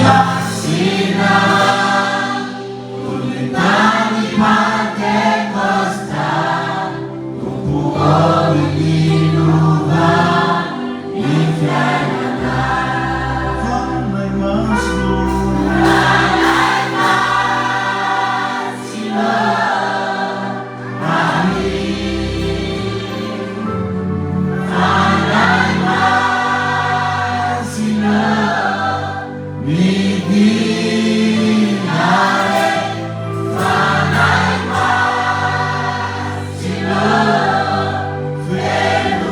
Masina toy ny tany Pantekosta, Tompo ô mililova ny fiainanay. Fanahy Masina ô. Fanahy Masina ô. Fanahy Masina midina re Fanahy Masina fenoy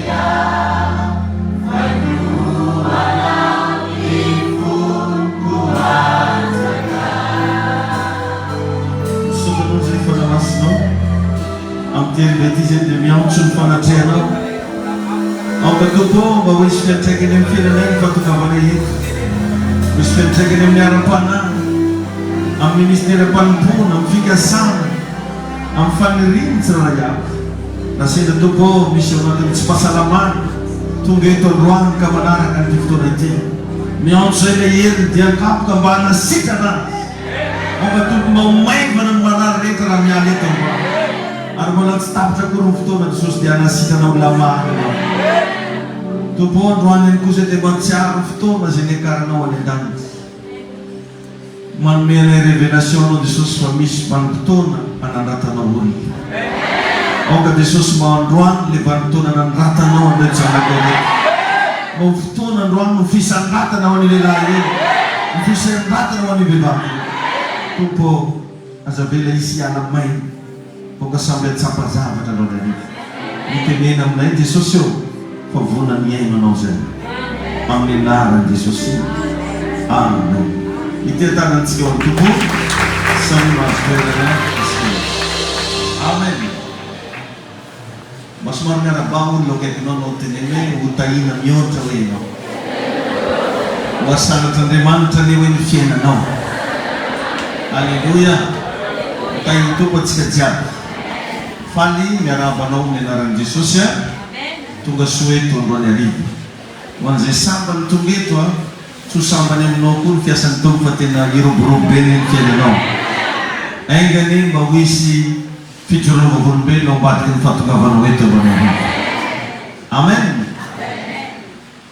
ahy Faingoana ny foko Misaotra Anao izay Fanahy Masinao Amin'ity hariva ity izay dia miantso ny fanatrehanao. Aoka Tompo ô mba ho hisy fiantraikany amin'ny fiainanay ny fahatongavanay eto. Ho hisy fiantraikany amin'ny ara-panahy, amin'ny ministeram-panompoana, amin'ny fikasana, amin'ny fanirian'ny tsirairay avy. Na sendra Tompo ô misy ao anatin'ny tsy fahasalamana tonga eto androany ka manaraka an'ity fotoana ity. Miantso izay ilay heriny dia ankapoka mba hanasitrana azy. Aoka Tompo mba ho maivana ny marary rehetra raha miala eto androany. Ary mbola tsy tapitra akory ny fotoana Jesosy dia hanasitrana olona maro ianao. Tompo ô androany ihany koa izay dia mahatsiaro ny fotoana izay niakaranao any an-danitra. Manome anay révélation anao Jesosy fa misy vanim-potoana anandratanao olona. Aoka Jesosy mba androany le vanim-potoana nandratanao an'ireto zanakao ireto. Mba ho fotoana androany no fisandratana ho an'io lehilahy io, ho fisandratana ho an'io vehivavy io. Tompo ô, aza avela hisy hiala maina. Aoka samby hahatsapa zavatra androany hariva. Mitenena aminay Jesosy ô fa vonona ny hihaino Anao izay. Amin'ny anaran'i Jesosy. Amen. Iteha-tanantsika ho an'ny Tompo. Samy mahazo toerana isika rehetra. Amen. Mba somary miarahaba olona eo akaikinao anao teneno hoe ho tahiana mihoatra hoe ianao. Ho asaratr'Andriamanitra anie hoe ny fiainanao. Aleloia. Ho tahin'ny Tompo antsika jiaby. Faly miarahaba anao amin'ny anaran'i Jesosy a. Tonga soa eto androany hariva. Ho an'izay sambany tonga eto a, tsy ho sambany aminao koa ny fiasan'ny Tompo fa tena hiroborobo be anie ny fiainanao. Enga anie mba ho hisy Fijoroana vavolombelona ao ambadiky ny fahatongavanao eto androany hariva. Amen!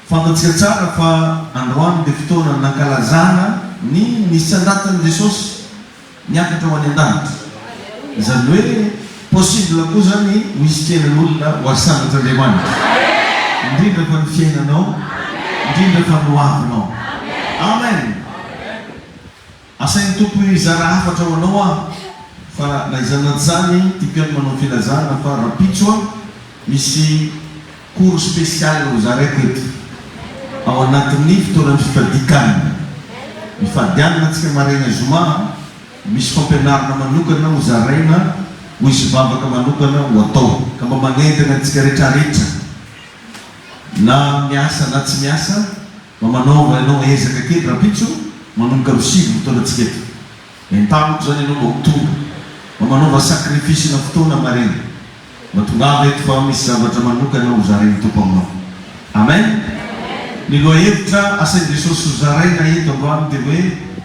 Fantatsika tsara fa androany dia fotoana nankalazana ny nisandratan'i Jesosy niakatra ho any an-danitra. Izany hoe possible koa izany ho hisy fiainan'olona ho asandratr'Andriamanitra. Indrindra fa ny fiainanao, indrindra fa ny hoavinao. Amen! Asain'ny Tompo hizara hafatra ho anao aho, fa na izany na tsy izany, tiako ihany manao filazana fa rahampitso aho misy cours spécial ho zaraiko eto, ao anatin'ny fotoanan'ny fifadian-kanina. Mifady hanina antsika maraina zoma a, misy fampianarana manokana ho zaraina, ho hisy vavaka manokana ho atao. Ka mba manentana antsika retraretra, na miasa na tsy miasa, Mba manaova ianao ezaka kely rahampitso manomboka amin'ny 9 ny fotoanantsika eto. Entaniko izany ianao mba ho tonga. Mba manaova sacrifice-na fotoana marina. Mba tongava eto fa misy zavatra manokana ho zarain'ny Tompo aminao. Amen! Ny lohahevitra asain'i Jesosy ho zaraina eto androany dia hoe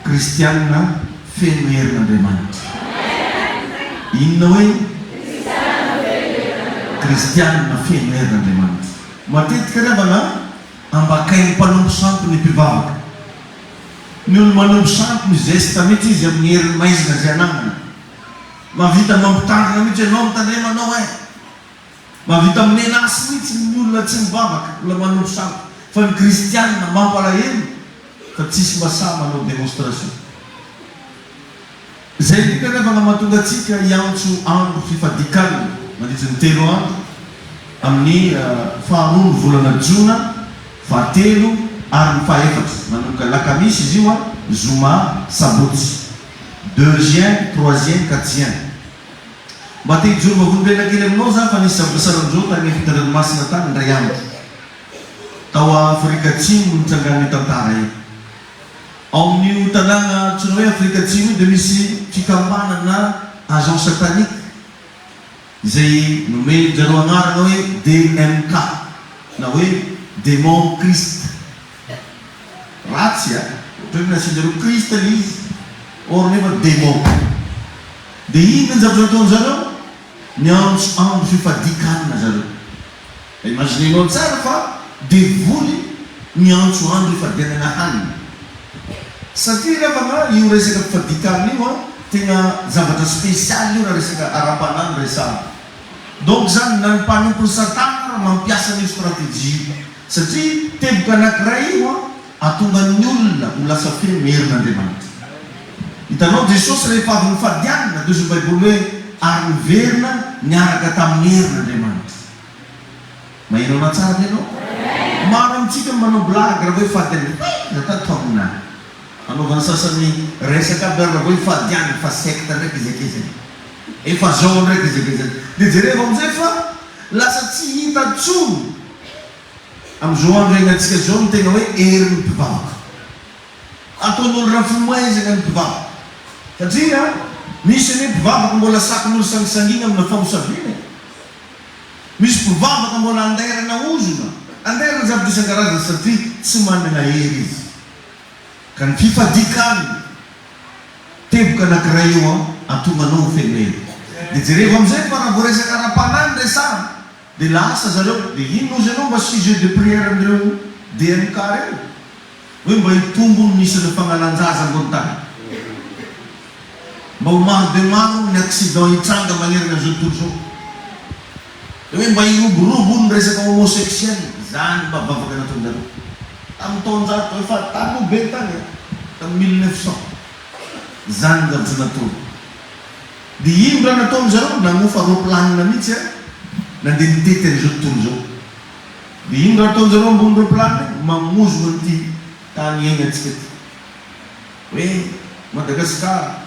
Kristiana feno herin'Andriamanitra. Inona hoe? Kristiana feno herin'Andriamanitra. Matetika ry havana Ambakain'ny mpanompo sampy ny mpivavaka. Ny olo-manompo sampy mizesta mihitsy izy amin'ny herin'ny maizina izay ananany. Mahavita mampitandrina mihitsy ianao, mitandrema anao eh! Mahavita mi-menace mihitsy ny olona tsy mivavaka, olona manompo sampy. Fa ny kristianina mampalahelo fa tsisy mba sahy manao démonstration. Izay indrindra anefa no mahatonga antsika hiantso andro fifadian-kanina mandritry ny telo andro, amin'ny faharoa ny volana jona, fahatelo ary ny fahefatra, manomboka alakamisy izy io, zoma, sabotsy. Deux juin, trois juin, quatre juin. Mba te hijoro vavolombelona kely aminao za fa nisy zavatra saranjo tany ampitan-dranomasina tany indray andro. Tao Afrika Atsimo no nitrangan'io tantara io. Ao amin'io tanàna antsoina hoe Afrika Atsimo io dia misy fikambanana agent satanique izay nomen-dry zareo anarana hoe DMK na hoe Demon Christ. Ratsy a! Ohatran'ny hoe nasian-jareo Christ ilay izy, or nefa démon. Dia inona ny zavatra nataon-jareo? Niantso andro fifadian-kanina zareo. Imaginez-nao tsara fa devoly miantso andro hifadianana hanina. Satria ry havana io resaka fifadian-kanina io an, tena zavatra spécial io raha resaka ara-panahy no resahana. Donc zany na ny mpanompon'i satana ara mampiasa an'io stratégie io. Satria teboka anakiray io an, ahatonga ny olona ho lasa feno herin'Andriamanitra. Hitanao Jesosy rehefa avy nifadianina dia hozy ny baiboly hoe ary niverina niaraka tamin'ny herin'Andriamanitra. Maheno anah tsara ve ianao? Maro amintsika no manao blague raha vao hifady an'io hoe tatomina. Anaovan'ny sasany resaka aby ary raha vao hifady any fa secte ndraiky izy akezany. Efa zao ndraiky izy akezany. Dia jerevo amin'izay fa lasa tsy hita intsony amin'izao andro iainantsika izao ny tena hoe herin'ny mpivavaka. Ataon'olo rafimaizina ny mpivavaka. Satria misy anie mpivavaka mbola sakin'olo sangisangiana amina famosaviana e. Misy mpivavaka mbola andairana ozona, andairana zavatra isan-karazany satria tsy manana hery izy. Ka ny fifadian-kanina, teboka anankiray io an, ahatonga anao ho feno hery. Dia jerevo amin'izay fa raha vao resaka ara-panahy no resahana, dia lasa zareo, dia inona ozy ianao mba sujet de prière an'ireo DMK ireo? Hoe mba hitombo ny isan'ny fagnalan-jaza ambony tany. Mba ho maro dia maro ny accident hitranga manerana an'izao tontolo izao. Dia hoe mba hiroborobo hono ny resaka homosexuel. Izany mba vavaka nataon-jareo. Tamin'ny taonjato efa taloha be tany e! Tamin'ny 1900. Izany ny zavatra nataony. Dia ino raha nataon-jareo? Nanofa roplanina mihitsy an! Nandeha nitety an'izao tontolo izao. Dia ino raha ataon-jareo ambony roplanina iny? Mamozona an'ity tany iainantsika ity. Hoe Madagascar,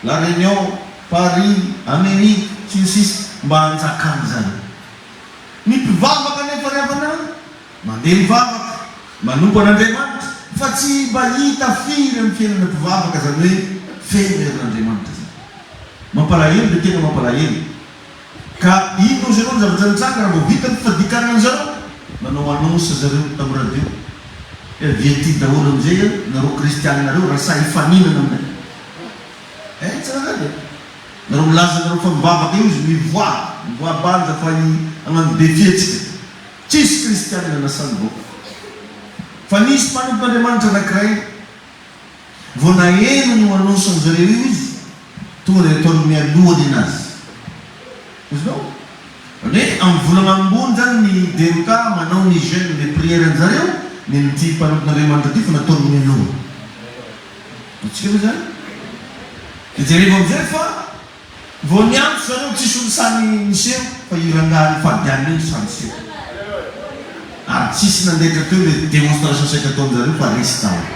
La Réunion, Paris, Amérique, sy ny sisa mba hanjakan'izany. Ny mpivavaka anefa ry havana mandeha mivavaka, manompo an'Andriamanitra, fa tsy mba hita firy amin'ny fiainana mpivavaka izany hoe feno herin'Andriamanitra izany. Mampalahelo dia tena mampalahelo. Ka inona ozy ianao ny zavatra nitranga raha vao vita ny fifadikanana an'zareo? Nanao annonce zareo tamin'ny radio hoe avia aty daholo amizay an nareo kristianina reo raha sahy hifaninana aminay. Eh tsara zany e! Nareo milaza nareo fa mivavaka io izy mivoaha, mivoaha banja fa hagnano défi atsika. Tsisy kristianina nasahy nivoaka. Fa nisy mpanompon'Andriamanitra anakiray. Vao naheno an'io annonce an-jareo io izy, tonga dia nataony mialoha nenazy. Azonao? Zany hoe amin'ny volana ambony zany ny DMK manao ny jeune de prière an-jareo, nen'ity mpanompon'Andriamanitra ity fa nataony mialoha. Azontsika ve zany? Dia jerevo amin'izay fa. Vao niantso zareo tsisy olo sahy niseho fa io rangahy nifady alina io no sahy niseho. Ary tsisy nandaitra teo le démonstration saika ataonjareo fa resy daholo.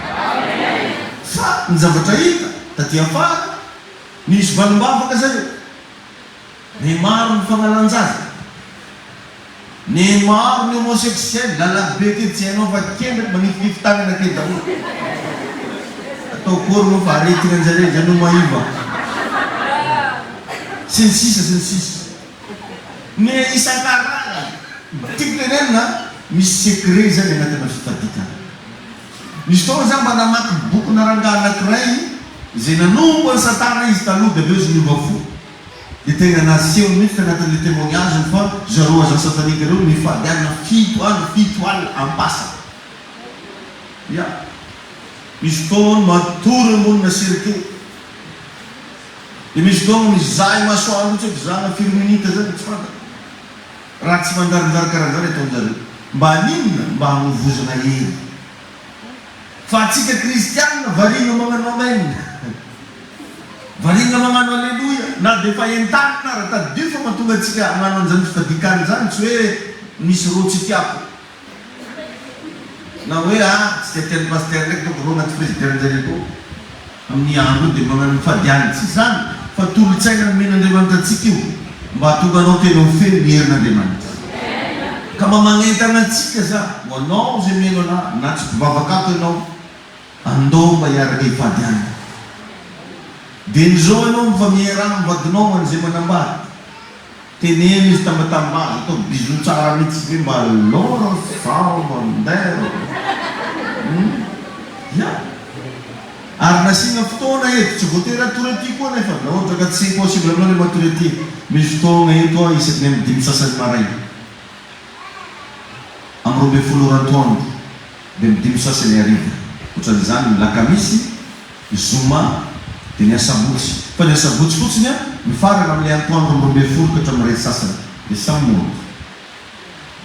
Fa ny zavatra hita taty afara, nisy valim-bavaka zareo. Ny maro ny fagnalan-jaza. Ny maro ny homosexuel, lalabe kely tsy hainao fa kendraky manifinify tanana kely daholo. Atao akory moa fa aretina anjareo zany no maiva. Sy ny sisa sy ny sisa. Ny isan-karazany. Tiako tenenina misy secret zany anatina fifadikana. Nisy fotoana za mba namaky bokina rangahy anakiray izay nanompo an'i satana izy taloha dia avy eo izy niova fo. Dia tegna nasehony mihitsy tagnatin'le témoignage-ny fa zareo agent satanique reo mifady alina fito andro fito alina am-pasana. Ya. Misy fotoagna matory ambonina cercueil. Dia misy fotoagna mizaha masoandro tsy haiko zahana firy minute zany tsy fantako. Raha tsy manjarinjary karaha zany ataon-jareo. Mba haninona? Mba hanovozana hery. Fa antsika kristianina variana magnano amen. Variana magnano aleloia. Na dia efa entanina ara, tadidio fa mahatonga antsika hagnano an'izany fifadian-kanina izany tsy hoe misy rô tsy tiako. Na hoe ah tsy dia tian'ny pasitera ndraiky donc rô anaty frigidaire-njareo koa. Amin'ny andro io dia magnano mifadianina. Tsy izany fa tolo-tsaina nomen'Andriamanitra antsika io mba hahatonga anao tena ho feno ny herin'Andriamanitra. Ka mba magnentana antsika za, ho anao izay mihaino anah na tsy mpivavaka ato ianao, andao mba hiaraka hifady hanina. Dieny izao ianao mfa mieraha amin'ny vadinao ho an'izay manambady. Teneno izy tambatambazo atao bisous tsara mitsy ve mba lôra sao mandeha hum. Ya! Ary nasiana fotoana eto, tsy voatery hatory aty koa nefa, raha ohatra ka tsy possible aminao le matory aty, misy fotoagna eto a isaky ny amin'ny dimy sasany maraina, amin'ny 12 ora antoandro, dia amin'ny dimy sasany hariva, ohatran'izany ny lakamisy, zoma, dia ny asabotsy, fa ny asabotsy fotsiny a mifarana amin'ilay antoandro amin'ny 12 ka hatramin'ny iray sasany, dia samy mody.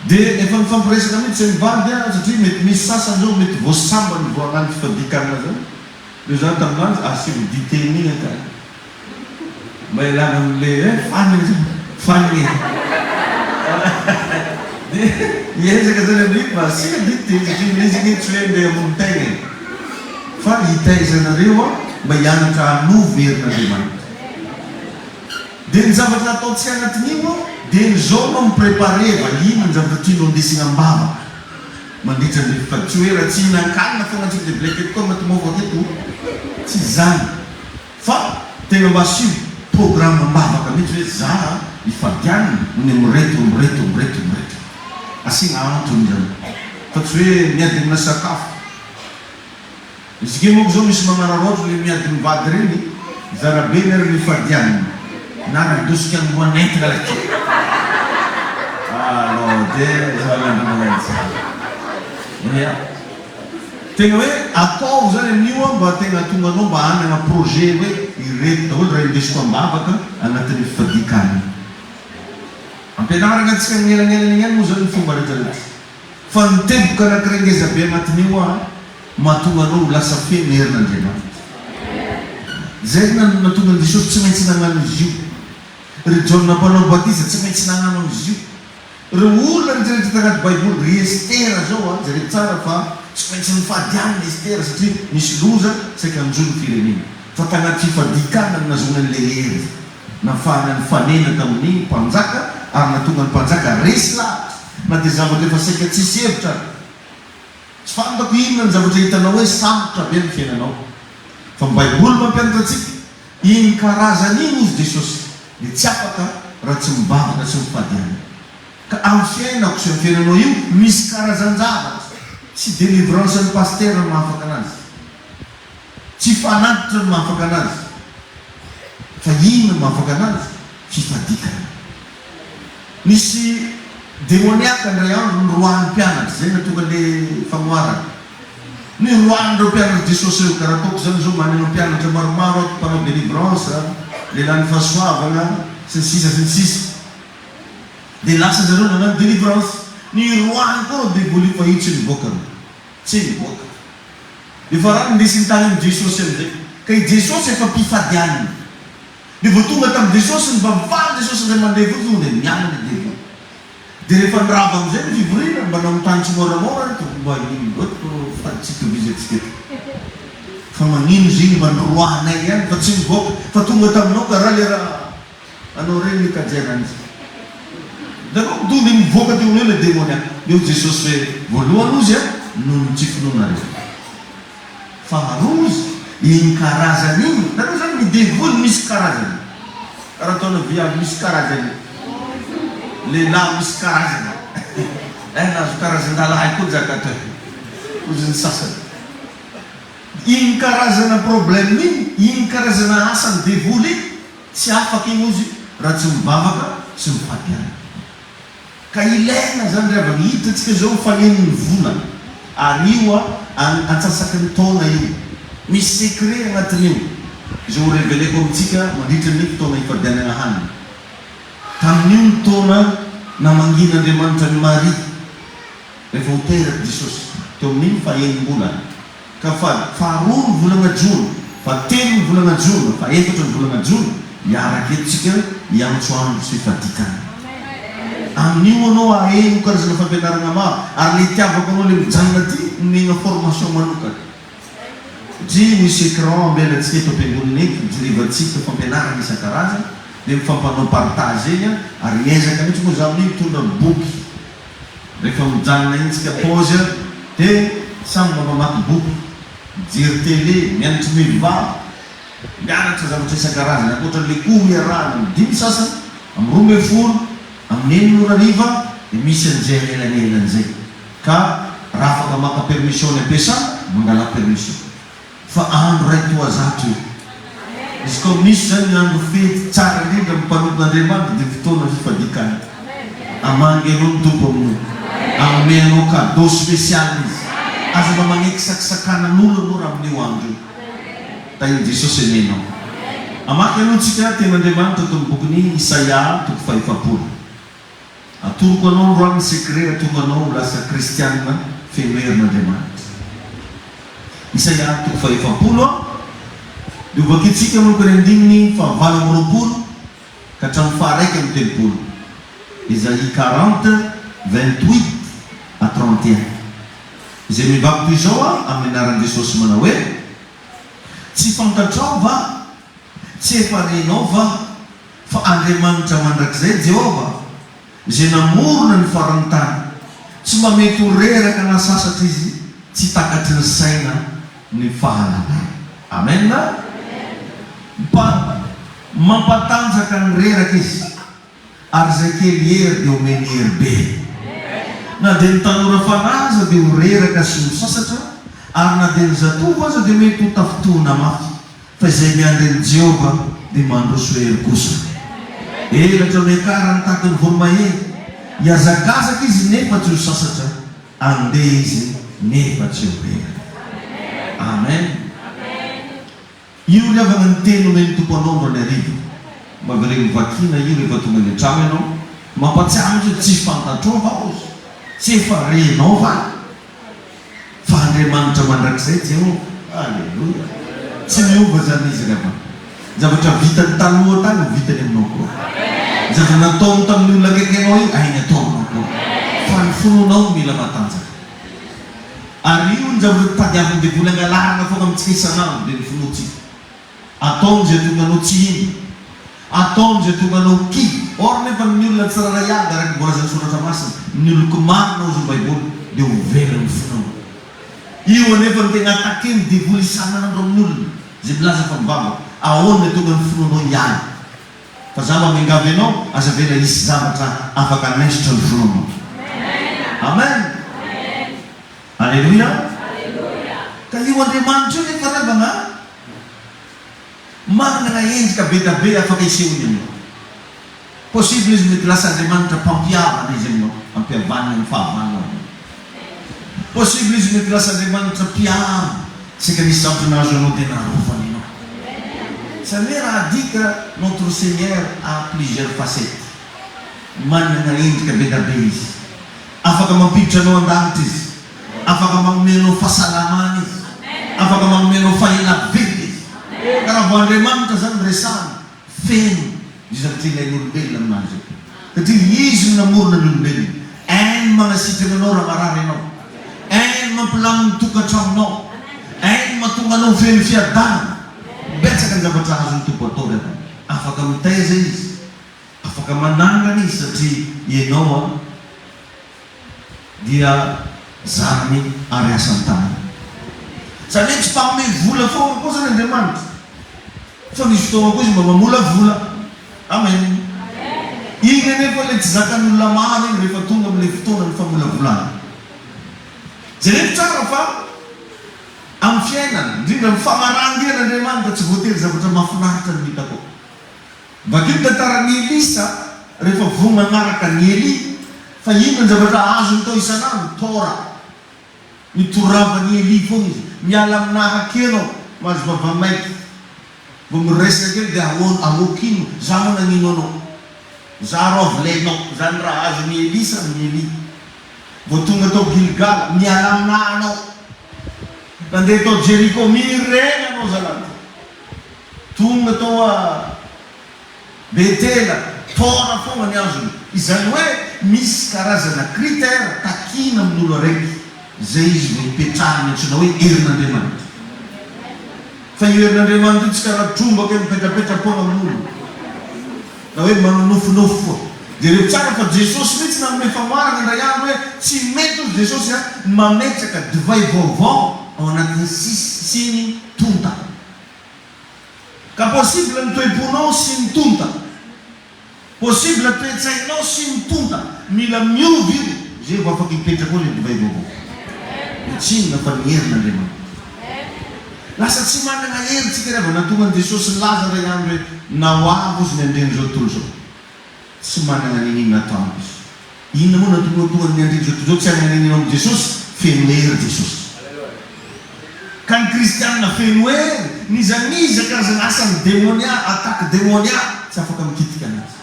Dia efa nifampiresaka mihitsy zay mivady an, satria mety misy sasany zao mety vao sambany vao hagnano fifadian-kanina zany, de za tamin'azy asivo dite iny ka mba ialana amle eh fanina zany, fanina e, de miezaka zany amin'iny mba asiana dite satria ilay izy anie tsy hoe ndeha hamono tegna e, fa hitaiza anareo aho mba hianatra hanovo herin'Andriamanitra. Dia ny zavatra ataontsika anatin'io an, dia ny zao no mi-preparer vahiny ny zavatra tianao andesina am-bavaka mandritra ny fa tsy hoe raha tsy hihinan-kanina foana antsika dia black eto koa maty-mofo aketo, tsy izany fa tena mba asio programme am-bavaka mihitsy hoe za hifadianina ny amin'ireto amin'ireto amin'ireto amin'ireto. Asiana antony izany fa tsy hoe miady amina sakafo. Izy kay manko zao misy magnararaotra le miady mivady regny, zara be ny ary mifady aminy, na nadosika angoan'entana la ty. Alors de zava-mandramananjy. Ya. Tegna hoe ataovy zany amin'io an mba tegna hahatonga anao mba hanagna projet hoe ireto daholo raha indesiko am-bavaka agnatin'ny fifadian-kanina. Ampianaragna antsika agnelagnelany ihany moa zany ny fomba rehetra rehetra. Fa ny teboka anankiray ngeza be agnatin'io an mahatonga anao ho lasa feno herin'Andriamanitra. Zay no nahatonga an'i Jesosy tsy maintsy nagnano izy io. Ry Jaona mpanao batisa tsy maintsy nagnano an'izy io. Ireo olona rehetra rehetra tagnaty baiboly, ry Estera zao an, jereo tsara fa tsy maintsy nifady hanina Estera satria nisy loza saika hanjo ny firenena. Fa tagnaty fifadian-kanina no nazahoany an'ilay hery. Nafahana nifanena tamin'ny mpanjaka ary nahatonga ny mpanjaka resy lahatra na dia zavatra efa saika tsisy hevitra ary. Tsy fantako inona ny zavatra hitanao hoe sarotra be amin'ny fiainanao. Fa ny Baiboly mampianatra antsika, iny karazana iny hozy Jesosy dia tsy afaka raha tsy mivavaka sy mifady hanina. Ka amin'ny fiainako sy amin'ny fiainanao io misy karazan-javatra, tsy délivrance an'ny pasitera no mahafaka anazy. Tsy fanatitra no mahafaka anazy. Fa inona no mahafaka anazy? Fifadikana. Nisy demoniaka indray andro noroahan'ny mpianatra, izay no nahatonga ilay fanoharana. Noroahan'ireo mpianatr'i Jesosy ireo, ka raha ataoko izany izao, manana mpianatra maromaro ato, mpanao délivrance, lehilahin'ny fahasoavana, sy ny sisa sy ny sisa. Dia lasa zareo nanano délivrance. Niroahany koa ireo devoly fa io tsy nivoaka aloha. Tsy nivoaka. Efa rano nindesiny tany amin'i Jesosy amin'izay. Ka i Jesosy efa mpifady hanina. Dia vao tonga tamin'i Jesosy, nivavahan'i Jesosy indray mandeha fotsiny, tonga dia niala ilay devoly. Dia rehefa nirava amin'izay ny fivoriana, mba nanontany tsimoramora aho, Tompo mba ino loatra no fady tsy itovizantsika eto? Fa magnino izy iny mba noroahanay ihany fa tsy nivoaka, fa tonga taminao karaha le raha anao regny ny kajiananjy. Hitanao? Tonga dia nivoaka teo amin'eo ilay demoniaka. Dia hoy Jesosy hoe, Voalohany hozy a, noho ny tsy finoanareo. Faharoa hozy, iny karazany iny, hitanao izany ny devoly misy karazany. Karaha ataona viavy misy karazany, lehilahy misy karazany. Eh, nahazo karazan-dalahy koa njaka ato e, hozy ny sasany. Iny karazana problème iny, iny karazana asan'ny devoly iny, Tsy afaka io ozy raha tsy mivavaka sy mifampianatra. Ka ilaina zany ry havana, hiditra tsika zao ny fanenon'ny vola ary io an antsasaky ny taona io. Misy secret agnatin'io izay ho reveleko amintsika mandritra ny fotoana ifadianana hanina. Tamin'io ny taona namangian'Andriamanitra an'i Maria rehefa ho teraka Jesosy, teo amin'iny fahenim-bolana. Ka fa faharoa ny volana jona, fahatelo ny volana jona, fahefatra ny volana jona, hiaraka eto tsika hiantso andro sy fifadikana. Amin'io anao haheno karazana fampianarana maro, ary le itiavako anao le mijanona aty, omena formation manokana. Satria misy écran ambelantsika eto am-piangonana eto, hijerevantsika fampianarana isan-karazany, dia mifampanao partage eny an, ary miezaka mihitsy moa za amin'io mitondra boky. Rehefa mijanona iny tsika pause de samy mba mamaky boky, mijery télé, mianatra mivavaka, mianatra zavatra isan-karazany ankoatra an'le cours iarahana amin'ny dimy sasany, amin'ny 12, amin'ny enina ora hariva dia misy an'izay anelanelany zay ka raha afaka maka permission any am-piasana. Mangalà permission. Fa andro iray toa zato io. Izy koa misy izany ny andro fety tsara indrindra amin'ny mpanompon'Andriamanitra dia fotoana fifadian-kanina. Hamangy anao ny Tompo amin'io. Hanome anao cadeau spécial Izy. Aza mba magneky sakisakanan'olo anao raha amin'io andro io. Tahin'i Jesosy anie ianao. Hamaky aloha tsika tenin'Andriamanitra ato amin'ny bokin'i Isaia toko fahefapolo. Atoroko anao androany ny secret hahatonga anao ho lasa kristianina feno herin'Andriamanitra. Isaia toko fahefapolo a, dia ho vakintsika manomboka ny andininy fahavalo amby roapolo ka hatramin'ny faha-31. Esaïe 40, 28 à 31. Izay mivaky toy izao a, amin'ny anaran'i Jesosy manao hoe, Tsy fantatrao va? Tsy efa renao va? Fa Andriamanitra mandrakizay Jehovah, izay namorona ny faran'ny tany. Tsy mba mety ho reraka na sasatra Izy, tsy takatry ny saina ny fahalalany. Amen! Mpa mampatanjaka ny reraka Izy, ary izay kely hery dia omeny hery be. Na dia ny tanora fanahy aza dia ho reraka sy ho sasatra, ary na dia ny zatovo aza dia mety ho tafintohina mafy. Fa izay miandry an'i Jehovah dia mandroso hery kosa. Elatra miakara ny takin'ny voromahery, hihazakazaka izy nefa tsy ho sasatra, handeha izy nefa tsy ho reraka. Amen. Io ry havana ny teny omen'ny Tompo anao androany hariva. Mba avereno vakiana io rehefa tonga any an-trano ianao. Mampatsiahy mihitsy hoe tsy fantatrao va ozy? Tsy efa renao va? Fa Andriamanitra mandrakizay Jehovah. Aleloia. Tsy miova izany Izy ry havana. Ny zavatra vitany taloha tany ho vitany aminao koa. Ny zavatra nataony tamin'ny olona akaiky anao iny, hainy atao aminao koa. Fa ny finoanao no mila matanjaka. Ary io ny zavatra tadiavin'ny devoly angalarina foana amintsika isan'andro dia ny finoantsika. Ataony izay tonga anao tsy hino. Ataony izay tonga anao kivy. Or nefa ny olona tsirairay avy araka ny voalazan'ny Soratra Masina, ny oloko marina hozy ny Baiboly dia ho very ny finoana. Io anefa no tena attaquer-n'ny devoly isan'andro amin'ny olona izay milaza fa mivavaka. Ahoana no tonga ny finoanao hiala? Fa za mba miangavy anao, aza avela hisy zavatra afaka hanaisotra ny finoanao. Amen. Aleloia. Ka io Andriamanitra io nefa ravana a! Manana endrika be da be afaka isehoany aminao. Possible izy mety lasa Andriamanitra mpampihavana izy aminao, ampihavanina ny fahavalonao aminao. Possible izy mety lasa Andriamanitra mpiaro, saika nisy zavatra nahazo anao dia narovany ianao. Izany hoe raha adika, notre Seigneur a plusieurs facettes. Manana endrika be da be izy. Afaka mampiditra anao an-danitra Izy. Afaka manome anao fahasalamana Izy. Afaka manome anao fahela velona Izy. Ka raha vao Andriamanitra izany no resahana, feno ny zavatra ilain'olombelona aminazy eo. Satria Izy no namorona ny olombelona. Hainy manasitrana anao raha marary ianao. Hainy mampilamina ny tokantranonao. Hainy mahatonga anao ho feno fiadanana. Betsaka ny zavatra azon'ny Tompo atao ry havana. Afaka mitaiza Izy. Afaka manangana izy satria ianao an dia zanany ary asan'ny tanany. Izany hoe tsy mpanome vola foana koa izany Andriamanitra fa misy fotoana koa izy mba mamolavola. Amen. Iny anefa ilay tsy zakan'ny olona maro iny rehefa tonga amin'ilay fotoanan'ny famolavolana. Jereko tsara fa amin'ny fiainana, indrindra amin'ny famarahan-dian'Andriamanitra tsy voatery zavatra mahafinaritra no hitako ao. Vakio ny tantaran'i Elisa rehefa voa nanaraka an'i Elia, fa inona ny zavatra azony tao isan'andro? Tora. Nitoravan'i Elia foana izy. Miala aminà kely aho, mahazo vava mainty. Vao miresaka kely dia ahoana, ahoako inona? Za moa nagnino anao? Za rô vilainao. Zany raha azon'i Elisa amin'i Elia. Vao tonga tao Gilgala, miala aminà anao. Nandeha tao Jeriko, miregna anao zalahy ty. Tonga tao a Betela, taona foagna ny azony. Izany hoe misy karazana critère takiana amin'olo araiky zay izy vao ipetrahany antsoina hoe herin'Andriamanitra. Fa io herin'Andriamanitra io tsy karaha trombaka hoe mipetrapetra-poagna amin'olo na hoe manonofinofy foa. Jereo tsara fa Jesosy mihitsy nanome fanoharana indray andro hoe tsy mety hozy Jesosy a ny mametraka divay vaovao ao anatin'ny siny tonta. Ka possible ny toe-ponao sy ny tonta. Possible toe-tsainao sy ny tonta. Mila miova io zay vao afaka hipetraka ao le divay vaovao. Dia tsy inona fa ny herin'Andriamanitra. Lasa tsy manana hery tsika rehefa nahatonga an'i Jesosy nilaza indray andro hoe, Na ho avy ozy ny andrian'izao tontolo izao. Tsy manana n'inon'inona atao amiko izy. Inona moa no nahatonga ny andrian'izao tontolo izao tsy hanana n'inon'inona amin'i Jesosy? Feno hery Jesosy. Ka ny kristianina feno hery, n'iza n'iza karazana asan'ny demonia, attaque demonia, tsy afaka mikitika anazy.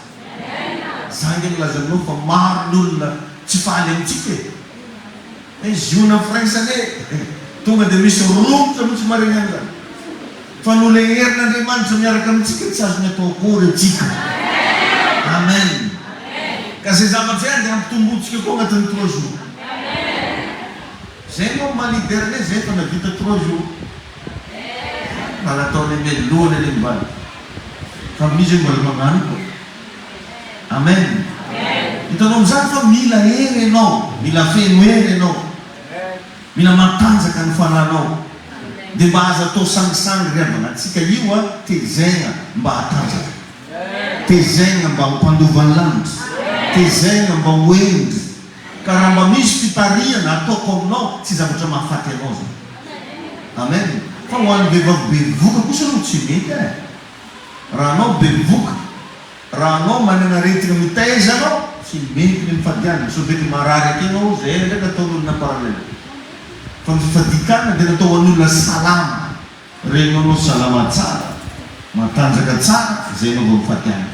Za ange milaza aminao fa maro ny olona tsy faly amintsika e! Hoe ziona firaisana e! Tonga dia misy romotra mihitsy maregny an'izany. Fa noho ilay herin'Andriamanitra miaraka amintsika tsy azony atao akory antsika. Amen. Ka izay zavatra izay andeha hampitombointsika koa agnatin'ny trois jours. Zay moa maha leader anay zay efa navita trois jours. Mba nataony melohana ilay mivady. Fa amin'io zay mbola magnano koa. Amen. Hitanao amin'izany fa mila hery ianao, mila feno hery ianao. Mila matanjaka ny fanahinao. Dia mba aza atao sangisangy ry havana antsika io a, tezaina mba hatanjaka. Tezaina mba ho mpandova ny lanitra. Tezaina mba ho hendry. Ka raha mba misy fitarihana ataoko aminao, tsy zavatra mahafaty anao zany. Amen. Fa ho an'ny vehivavy bevoka kosa aloha tsy mety eh. Raha anao bevoka, raha anao manana aretina mitaiza anao, tsy mety ny mifadianina, sao mety marary aty anao, zay ndraiky ataon'olona parallèle. Fa ny fifadikanina dia natao ho an'olona salama. Renao anao salama tsara, matanjaka tsara, zay anao vao mifadianina.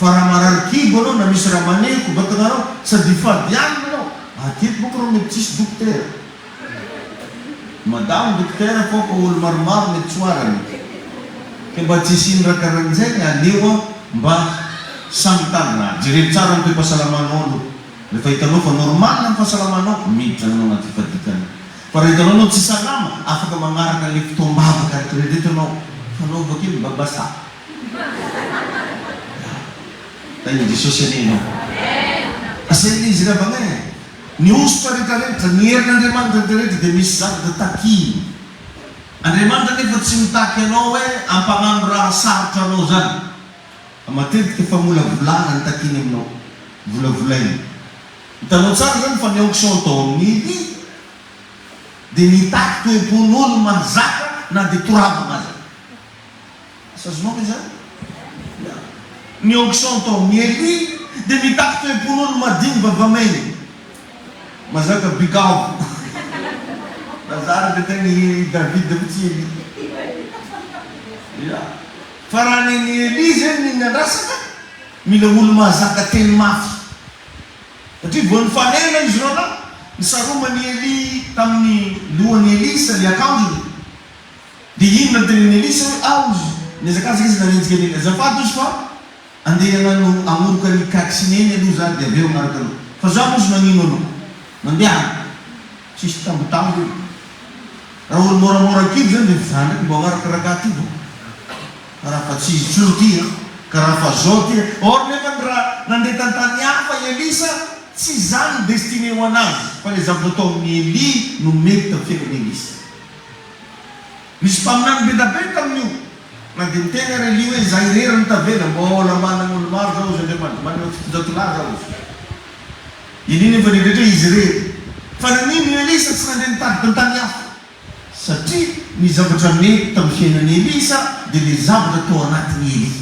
Fa raha marary kibo anao na misy raha maneniko vatagnanao, sady ifadianina anao, aty eto manko reo mety tsisy dokotera. Madame dokotera fô fa olo maromaro mety tsy ho arany ke mba tsy hisian'ny raha karan'izay aleo mba samy mitandrina ary jereo tsara ny toe-pahasalamanao aloha rehefa hitanao fa normal ny fahasalamanao miditra anao anaty fifadikana fa raha hitanao anao tsy salama afaka magnaraka an'le fotoam-bavaka retraretra anao fanaova kely babasa Tahin'i Jesosy anie ianao. Zay le izy ry havana e. Ny hosotra retraretra, ny herin'Andriamanitra retraretra dia misy zavatra takiany. Andriamanitra anefa tsy mitaky anao hoe ampagnano raha sarotra anao zany. Fa matetika famolavolana ny takiany aminao. Volavolainy. Hitanao tsara zany fa ny onction tao amin'i Elia dia nitaky toe-pon'olo mahazaka na dia toravana aza. Asa azonao ve izany? Ya. Ny onction tao amin'i Elia dia mitaky toe-pon'olo madio vavamena. Mazaka bigavo. Lazara dia tegna i David fa tsy Elia. Ya. Fa raha nen'i Elia zegny ny nandrasana, mila olo mahazaka teny mafy. Satria vao nifanena izy roalahy, nisaroman'i Elia tamin'ny lohan'i Elisa ny akanjony. Dia inona no tenenin'i Elisa hoe, Ao izy. Nihazakazaka izy nanenjika an'i Elia. Azafady hozy fa andeha hagnano hagnoroka an'i Ikaky sy Neny aloha za dia avy eo hagnaraka anao. Fa za hozy nagnino anao? Mandehana. Tsisy tambitamby eo. Raha olo moramora kivy zany dia za ndraiky mbo hagnaraka ragaha ty vao. Karaha fa tsy izy tsony ty an. Karaha fa zao ty an. Or nefany raha nandeha tantany hafa i Elisa, tsy izany ny destinée ho anazy fa le zavatra atao amin'i Elia no mety tamin'ny fiainan'i Elisa. Nisy mpaminany be da be tamin'io. Na dia niteny ary Elia hoe, Izaho irery no tavela, mbola manana olo-maro zaho, hozy Andriamanitra, manana 700 lahy zaho, hozy. Elia nefa nidretra hoe izy irery. Fa nagnino i Elisa tsy nandeha nitady tantany hafa? Satria ny zavatra mety tamin'ny fiainan'i Elisa dia ilay zavatra tao anatin'i Elia.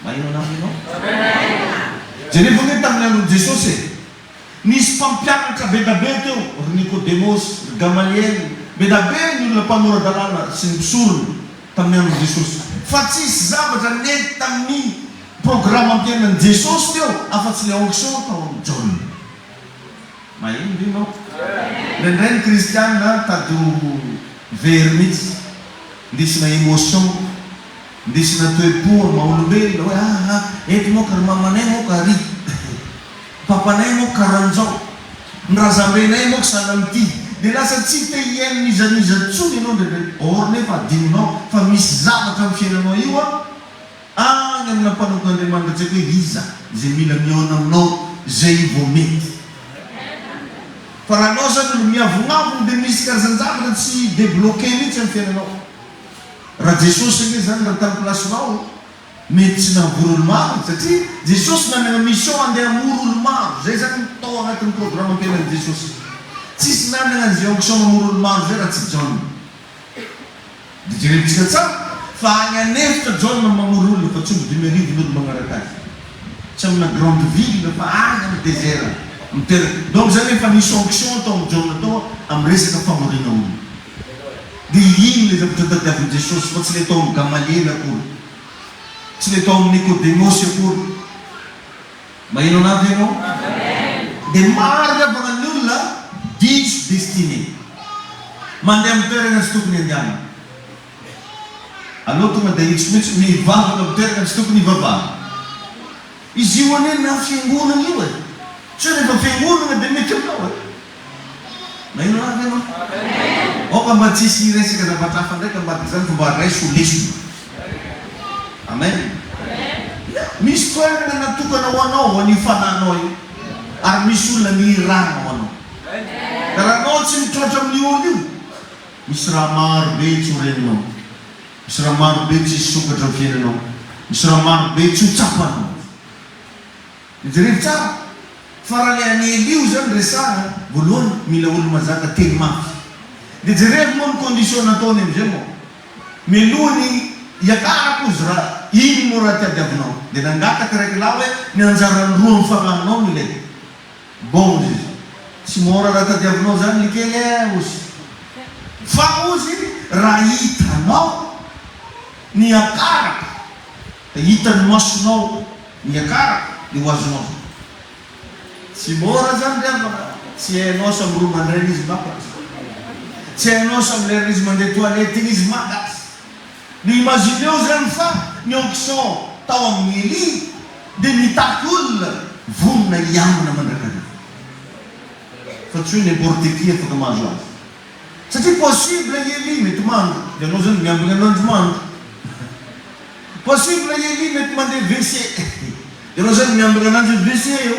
Maheno anah ve ianao? Jerevo ange tamin'ny andron'i Jesosy e! Nisy mpampianatra be da be teo, ry Nikodemosy, ry Gamaliela, be da be ny olona mpanora-dalàna sy ny mpisorona tamin'ny andron'i Jesosy. Fa tsisy zavatra nety tamin'ny programam-piainan'i Jesosy teo afa-tsy ilay onction tao amin'i Jaona. Maheno ve ianao? Indraindray ny kristiana tady ho very mihitsy, indesina emotion, indesina toe-po amin'ny maha-olombelona hoe aa eto moa ka ry mamanay moa ka ry. Papanay moa karanjao, ny razambenay moa sahala amin'ity, dia lasa tsy te hihaino n'iza n'iza intsony ianao indraindray, or nefa adinonao fa misy zavatra amin'ny fiainanao io an, any amina mpanompon'Andriamanitra tsy haiko hoe iza izay mila mihaona aminao izay vao mety. Fa raha anao zany olo miavognavogno dia misy karazan-javatra tsy debloquer mihitsy amin'ny fiainanao. Raha Jesosy ange zany raha tamin'ny place-nao, Mety tsy nahavory olo maro izy satria Jesosy nanana mission andeha hamory olo maro, zay zany tao agnatin'ny programam-piainan'i Jesosy. Tsisy nanana an'izay onction mamory olo maro zay raha tsy Jaona. Dia jerentsika tsara fa any an'efitra Jaona no mamory olona fa tsy omby 5000 ny olo magnaraka azy. Tsy amina grande ville fa any amin'ny desert miteraka. Donc zany efa nisy onction tao amin'i Jaona tao amin'ny resaka famoriana olona. Dia iny ilay zavatra tadiavin'i Jesosy fa tsy ilay tao amin'i Gamaliela akory. Tsy ilay tao amin'i Nikodemosy akory. Maheno anah ve ianao? Dia maro ny havana ny olona diso destinée. Mandeha amin'ny toerana tsy tokony handehanana. Aleo tonga dia ahitsiko mihitsy, mivavaka amin'ny toerana tsy tokony hivavahana. Izy io anie na fiangonana io e! Tsy hoe rehefa fiangonana dia mety aminao e! Maheno anah ve ianao? Aoka mba tsy hisy hiresaka zavatra hafa ndraika ambadik'izany fa mba raiso ho lesona. Amen. Misy toerana natokana ho anao, ho an'io fanahinao io. Ary misy olona nirahana ho anao. Ka raha anao tsy mitroatra amin'io olona io, misy raha maro be tsy ho reninao. Misy raha maro be tsy hisokatra amin'ny fiainanao. Misy raha maro be tsy ho tsapanao. Jerevo tsara fa raha le an'i Elio zany resahana, voalohany mila olo mazaka teny mafy. De jerevo moa ny condition nataony amizay moa. Mialoha ny hiakarako ozy raha ino moa raha tadiavinao. De nangataka raiky lahy hoe ny anjaran'ny roa amin'ny fagnahinao no ilaiko. Bon ozy izy. Tsy mora raha tadiavinao zany likely eh ozy. Fa ozy raha hitanao ny hiakarako. Dia hitan'ny masonao ny hiakarako, dia ho azonao izany. Tsy mora izany ry havana a! Tsy hainao samy roa mandraina izy makatra. Tsy hainao samy lerana izy mandeha toilette iny izy makatra. Dia imagineo izany fa ny onction tao amin'i Elia dia nitaky olona vonona hiambina mandrakariva. Fa tsy hoe n'importe qui afaka mahazo azy. Satria possible i Elia mety mandro, dia anao zany miambina ananjy mandro. Possible i Elia mety mandeha WC, dia anao zany miambina ananjy eo WC eo.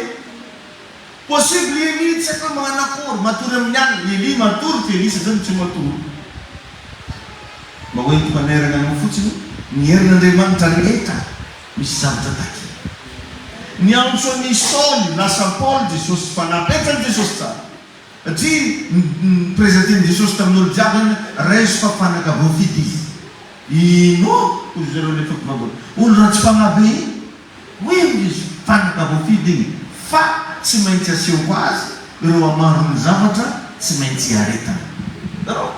Possible i Elia tsy haiko hoe magnano akory, matory amin'ny alina. Elia matory fa Elisa zany tsy matory. Mba ho entiko hanairana anao fotsiny, ny herin'Andriamanitra rehetra misy zavatra takiana. Niantso an'i Saoly lasa Paoly Jesosy fa napetrany Jesosy tsara. Satria ni-presenter-n'i Jesosy tamin'ny olo jiaby zany hoe raiso fa fanaka voafidy izy. Ino? Hoy zareo le mpivavaka. Olo ratsy fagnahy be igny. Hoy izy, fanaka voafidy igny fa tsy maintsy asehoko azy ireo hamaron'ny zavatra tsy maintsy iaretany. Hitanao?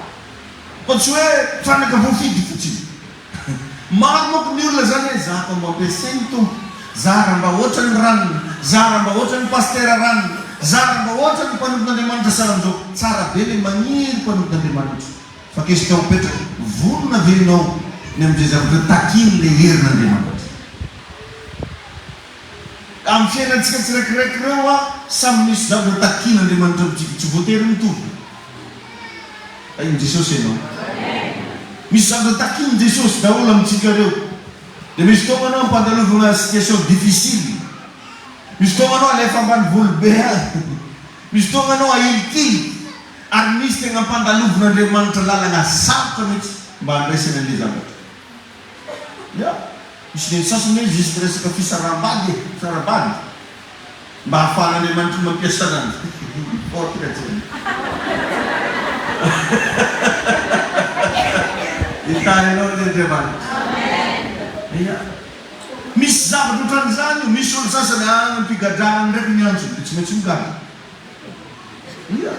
Fa tsy hoe fanaka voafidy fotsiny. Maro manko ny olona zany hoe za fa mba ampiasain'ny Tompo, za raha mba ohatran'ny ranona, za raha mba ohatran'ny pasitera ranona, za raha mba ohatran'ny mpanompon'Andriamanitra saranjao. Tsara be le magniry mpanompon'Andriamanitra. Fa question mipetraka, vonona ve ianao ny amin'izay zavatra takian'ilay herin'Andriamanitra? Amin'ny fiainantsika tsiraikiraiky ireo hoa, samy misy zavatra takian'Andriamanitra amintsika, tsy voatery mitovy. Tahin'i Jesosy ianao. Misy zavatra takian'i Jesosy daholo amintsika ireo. Dia misy fotoagna anao ampandalovagna situation difficile. Misy fotoagna anao alefa ambanivolo be any. Misy fotoagna anao ahilikiliky. Ary misy tegna ampandalovin'Andriamanitra lalagna sarotra mihitsy mba handraisana an'ilay zavatra. Ya. Misy ny sasany hoe juste resaka fisaraham-bady e, fisaraham-bady. Mba ahafahan'Andriamanitra mampiasa ananjy. Fort ratsy. Hitahy anao anie Andriamanitra. Ya. Misy zavatra ohatran'izany io. Misy olo sasany any am-pigadrana ndraiky ny antsony dia tsy maintsy migadra. Ya.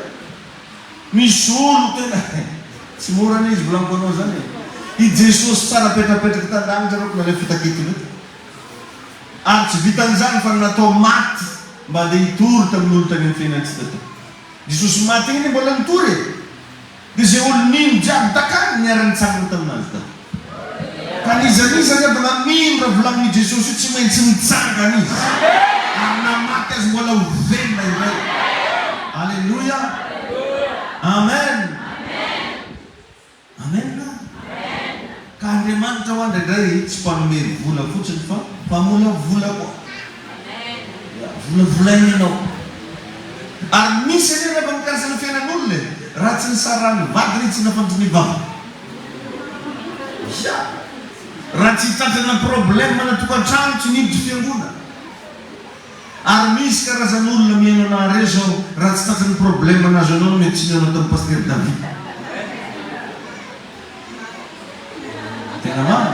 Misy olo tena tsy mora anie izy volaniko anao zany e. I Jesosy tsara petrapetraka tan-danitra reo ko nalefa taketo ndraiky. Ary tsy vitan'izany fa natao maty mba handeha hitory tamin'olo tany amin'ny fiainan-tsy hita tao. Jesosy maty igny anie mbola nitory e! Dia izay olo nino jiaby takany niara-nitsangana taminazy tao. Ka n'iza n'iza anie mbola mino raha volanin'i Jesosy io tsy maintsy mitsangana izy. Ary na maty aza mbola ho velona indray. Aleloia! Amen! Amen a! Ka Andriamanitra hoa indraindray tsy mpanome vola fotsiny fa mpamolavola koa. Ya, volavolainy ianao. Ary misy anie rehefa mikasika ny fiainan'olona e, raha tsy nisarahan'ny vadiny tsy nafantry ny vavany. Ya! Raha tsy tratrana problème na tokantrano tsy niditra fiangonana. Ary misy karazan'olona mihaino anah reo zao raha tsy tratran'ny problème nahazo anao no mety tsy nihaona tamin'i Pasitera David. Tena marina.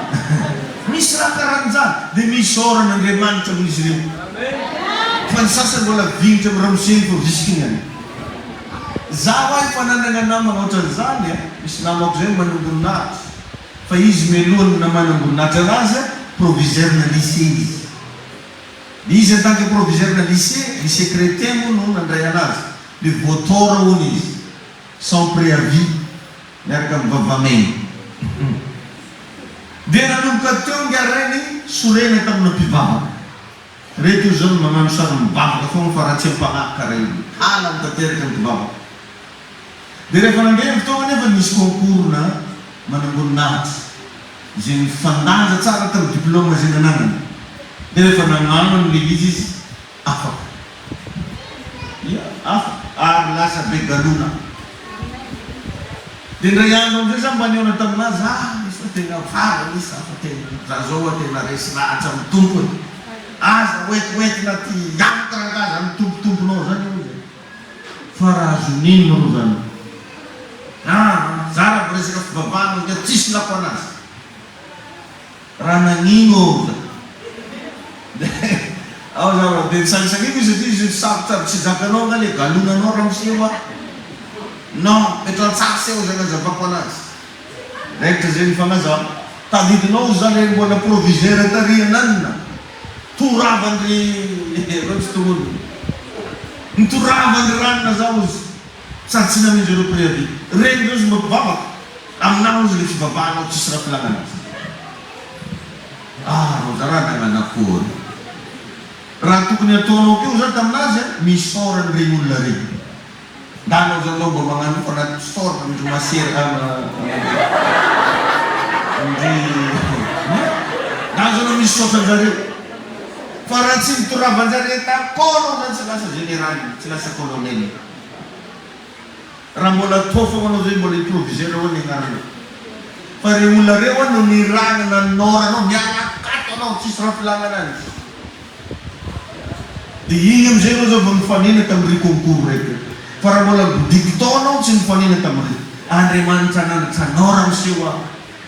Misy raha karan'izany dia misaora an'Andriamanitra amin'izy ireo. Fa ny sasany mbola vinitra amin'ny ramose iny fa visikiny any. Za hoa efa nanana namana ohatran'izany a, misy namako zay manamboninahitra fa izy mialohan'ny namanamboninahitra anazy a, proviseur-na lycée izy. Izy en tant que proviseur-na lycée, lycée chrétien moa no nandray anazy, dia voatora hono izy, sans préavis, miaraka amin'ny vavamena. Dia nanomboka teo ingahy rainy sorena tamina mpivavaka. Reto izy zao no magnano sary mivavaka foagna fa raha tsy am-panahy karaha io. Halany tanteraka ny mpivavaka. Dia rehefa nandeha ny fotoagna anefa nisy concours-na manamboninahitra izay nifandanja tsara tamin'ny diplôme izay nananany. Dia rehefa nagnano an'ilay izy izy, afaka. Ia, afaka. Ary lasa be galona. Dia indray andro amin'izay za mba nihaona tamin'azy, ah misy fa tena vava misy za fa tena, za zao oa tena resy lahatra amin'ny Tompo e. Aza hoentihoentina aty amiko rangaha zany tompotomponao zany hoy izy e. Fa raha azon'inona moa zany? Ah, za raha vao resaka fivavahana dia tsisy lako anazy. Raha nagnino aho za? Ao za raha dia nisangisangiako izy satria izy sarotra tsy zakanao nga le galonanao ramose hoa. Non, petraho tsara se hoy za nazavako anazy. Raikitra zay ny fanazavana. Tadidinao hoy za le mbola proviseur tary ananona. Toravan-dry reo tsy toronina. Nitoravan-dry ranona za hozy. Sady tsy namen-dreo préavis. Regny reo izy mba mpivavaka. Aminah hozy le fivavahanao tsisy raha filana anazy. Ah Roja raha nagnanakory. Raha tokony ataonao keo za taminazy a, misaora an'ireny olona reny. Ndana ozy anao mba magnano fanatitra amin-dry masera amin-dry ndana ozy anao misaotra anjareo. Fa raha tsy nitoravan-jareo takô anao zany tsy lasa général, tsy lasa colonel. Raha mbola atao fogna anao zay mbola improviser hoa ny agnaranao. Fa reo olona reo hoa no nirahana nanor anao, niarakato anao, tsisy raha filagna ananjy. De igny amizay anao zao vao nifanena tamin'ireo concours reo teo. Fa raha mbola bodiky tao anao tsy nifanena tamin'ireo. Andriamanitra nanatra anao ramose hoa,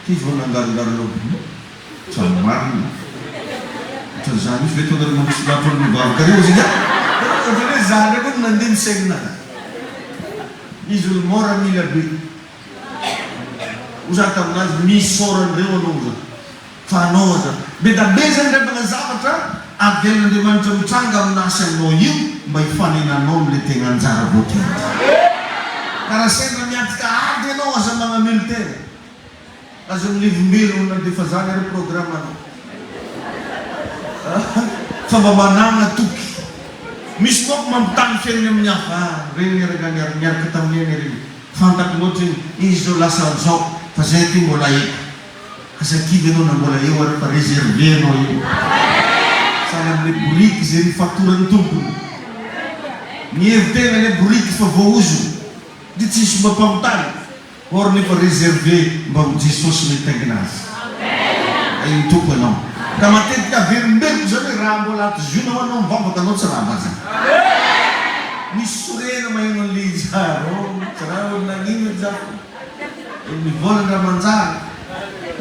f'izy vao nangarongaro loha. Za marina. Ohatran'izany mihitsy ve tonga ny mampisy lahatra ny vavaka reo ozy nga? Ohatran'ny hoe za ndray koa no nandeha ny saininazy. Izy olo mora mila be. Hoy za taminazy, misaora an'ireo anao hoy za. Fa anao aza. Be da be zany ndray mba zavatra avelan'Andriamanitra mitranga aminà sy aminao io mba hifanenanao amin'ilay tegna anjara voatendry. Ka raha sendra miatrika ady ianao aza magnamelo-tegna. Aza milevim-belona na dia efa zany ary programme-nao. Fa mba manàgna toky. Misy manko mampitaha ny fiainany amin'ny hafa. Ah, regny rangahy niara niaraka taminay anie regny. Fantako loatra igny. Izy zao lasa an'izao, fa zay aty mbola eto. Aza kivy ianao na mbola eo ary fa réservé anao eo. Sahala amin'ilay boriky izay nifatoran'ny tompony. Nihevi-tena ilay boriky fa voaozona. Dia tsisy mba mpamitany. Or nefa reserve mba ho Jesosy no hitaingina azy. Tahin'ny Tompo ianao. Ka matetika averimberiko izany hoe raha mbola ato Ziona ho'a anao mivavaka anao tsy rava zany. Misy sorena maheno an'le izy ary oh tsy raha hoe nagnino ry zafy. Olo mivola ndra manjary.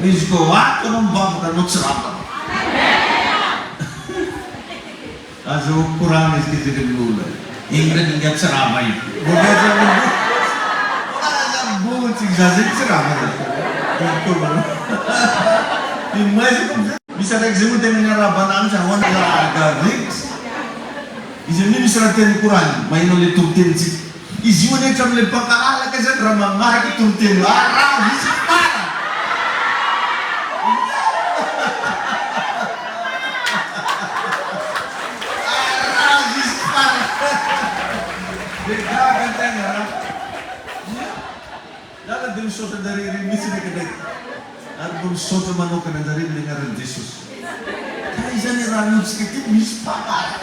Fa izy koa ato anao mivavaka anao tsy rava. Aza ho koragna izy ke jereo lola igny ndray minga tsy rava io. Aza mibotsy za zegny tsy rava za. Misy araiky zay moa tegna niarahaba anah mitsy ahoana Gavix. Izy amin'io misy raha tiany koragna maheno an'le toritenintsika. Izy io anie hatramin'le mpankahala kay zany raha magnaraka toriteny io araho izy farany. Araho izy farany. De gaga antegna raha. Lala dia misaotra anjareo ireny mihitsy ndraikindraiky. Ary mba misaotra manokana anjareo amin'ny anaran'i Jesosy. Kay zany raha anontsika ty misy mpamaly.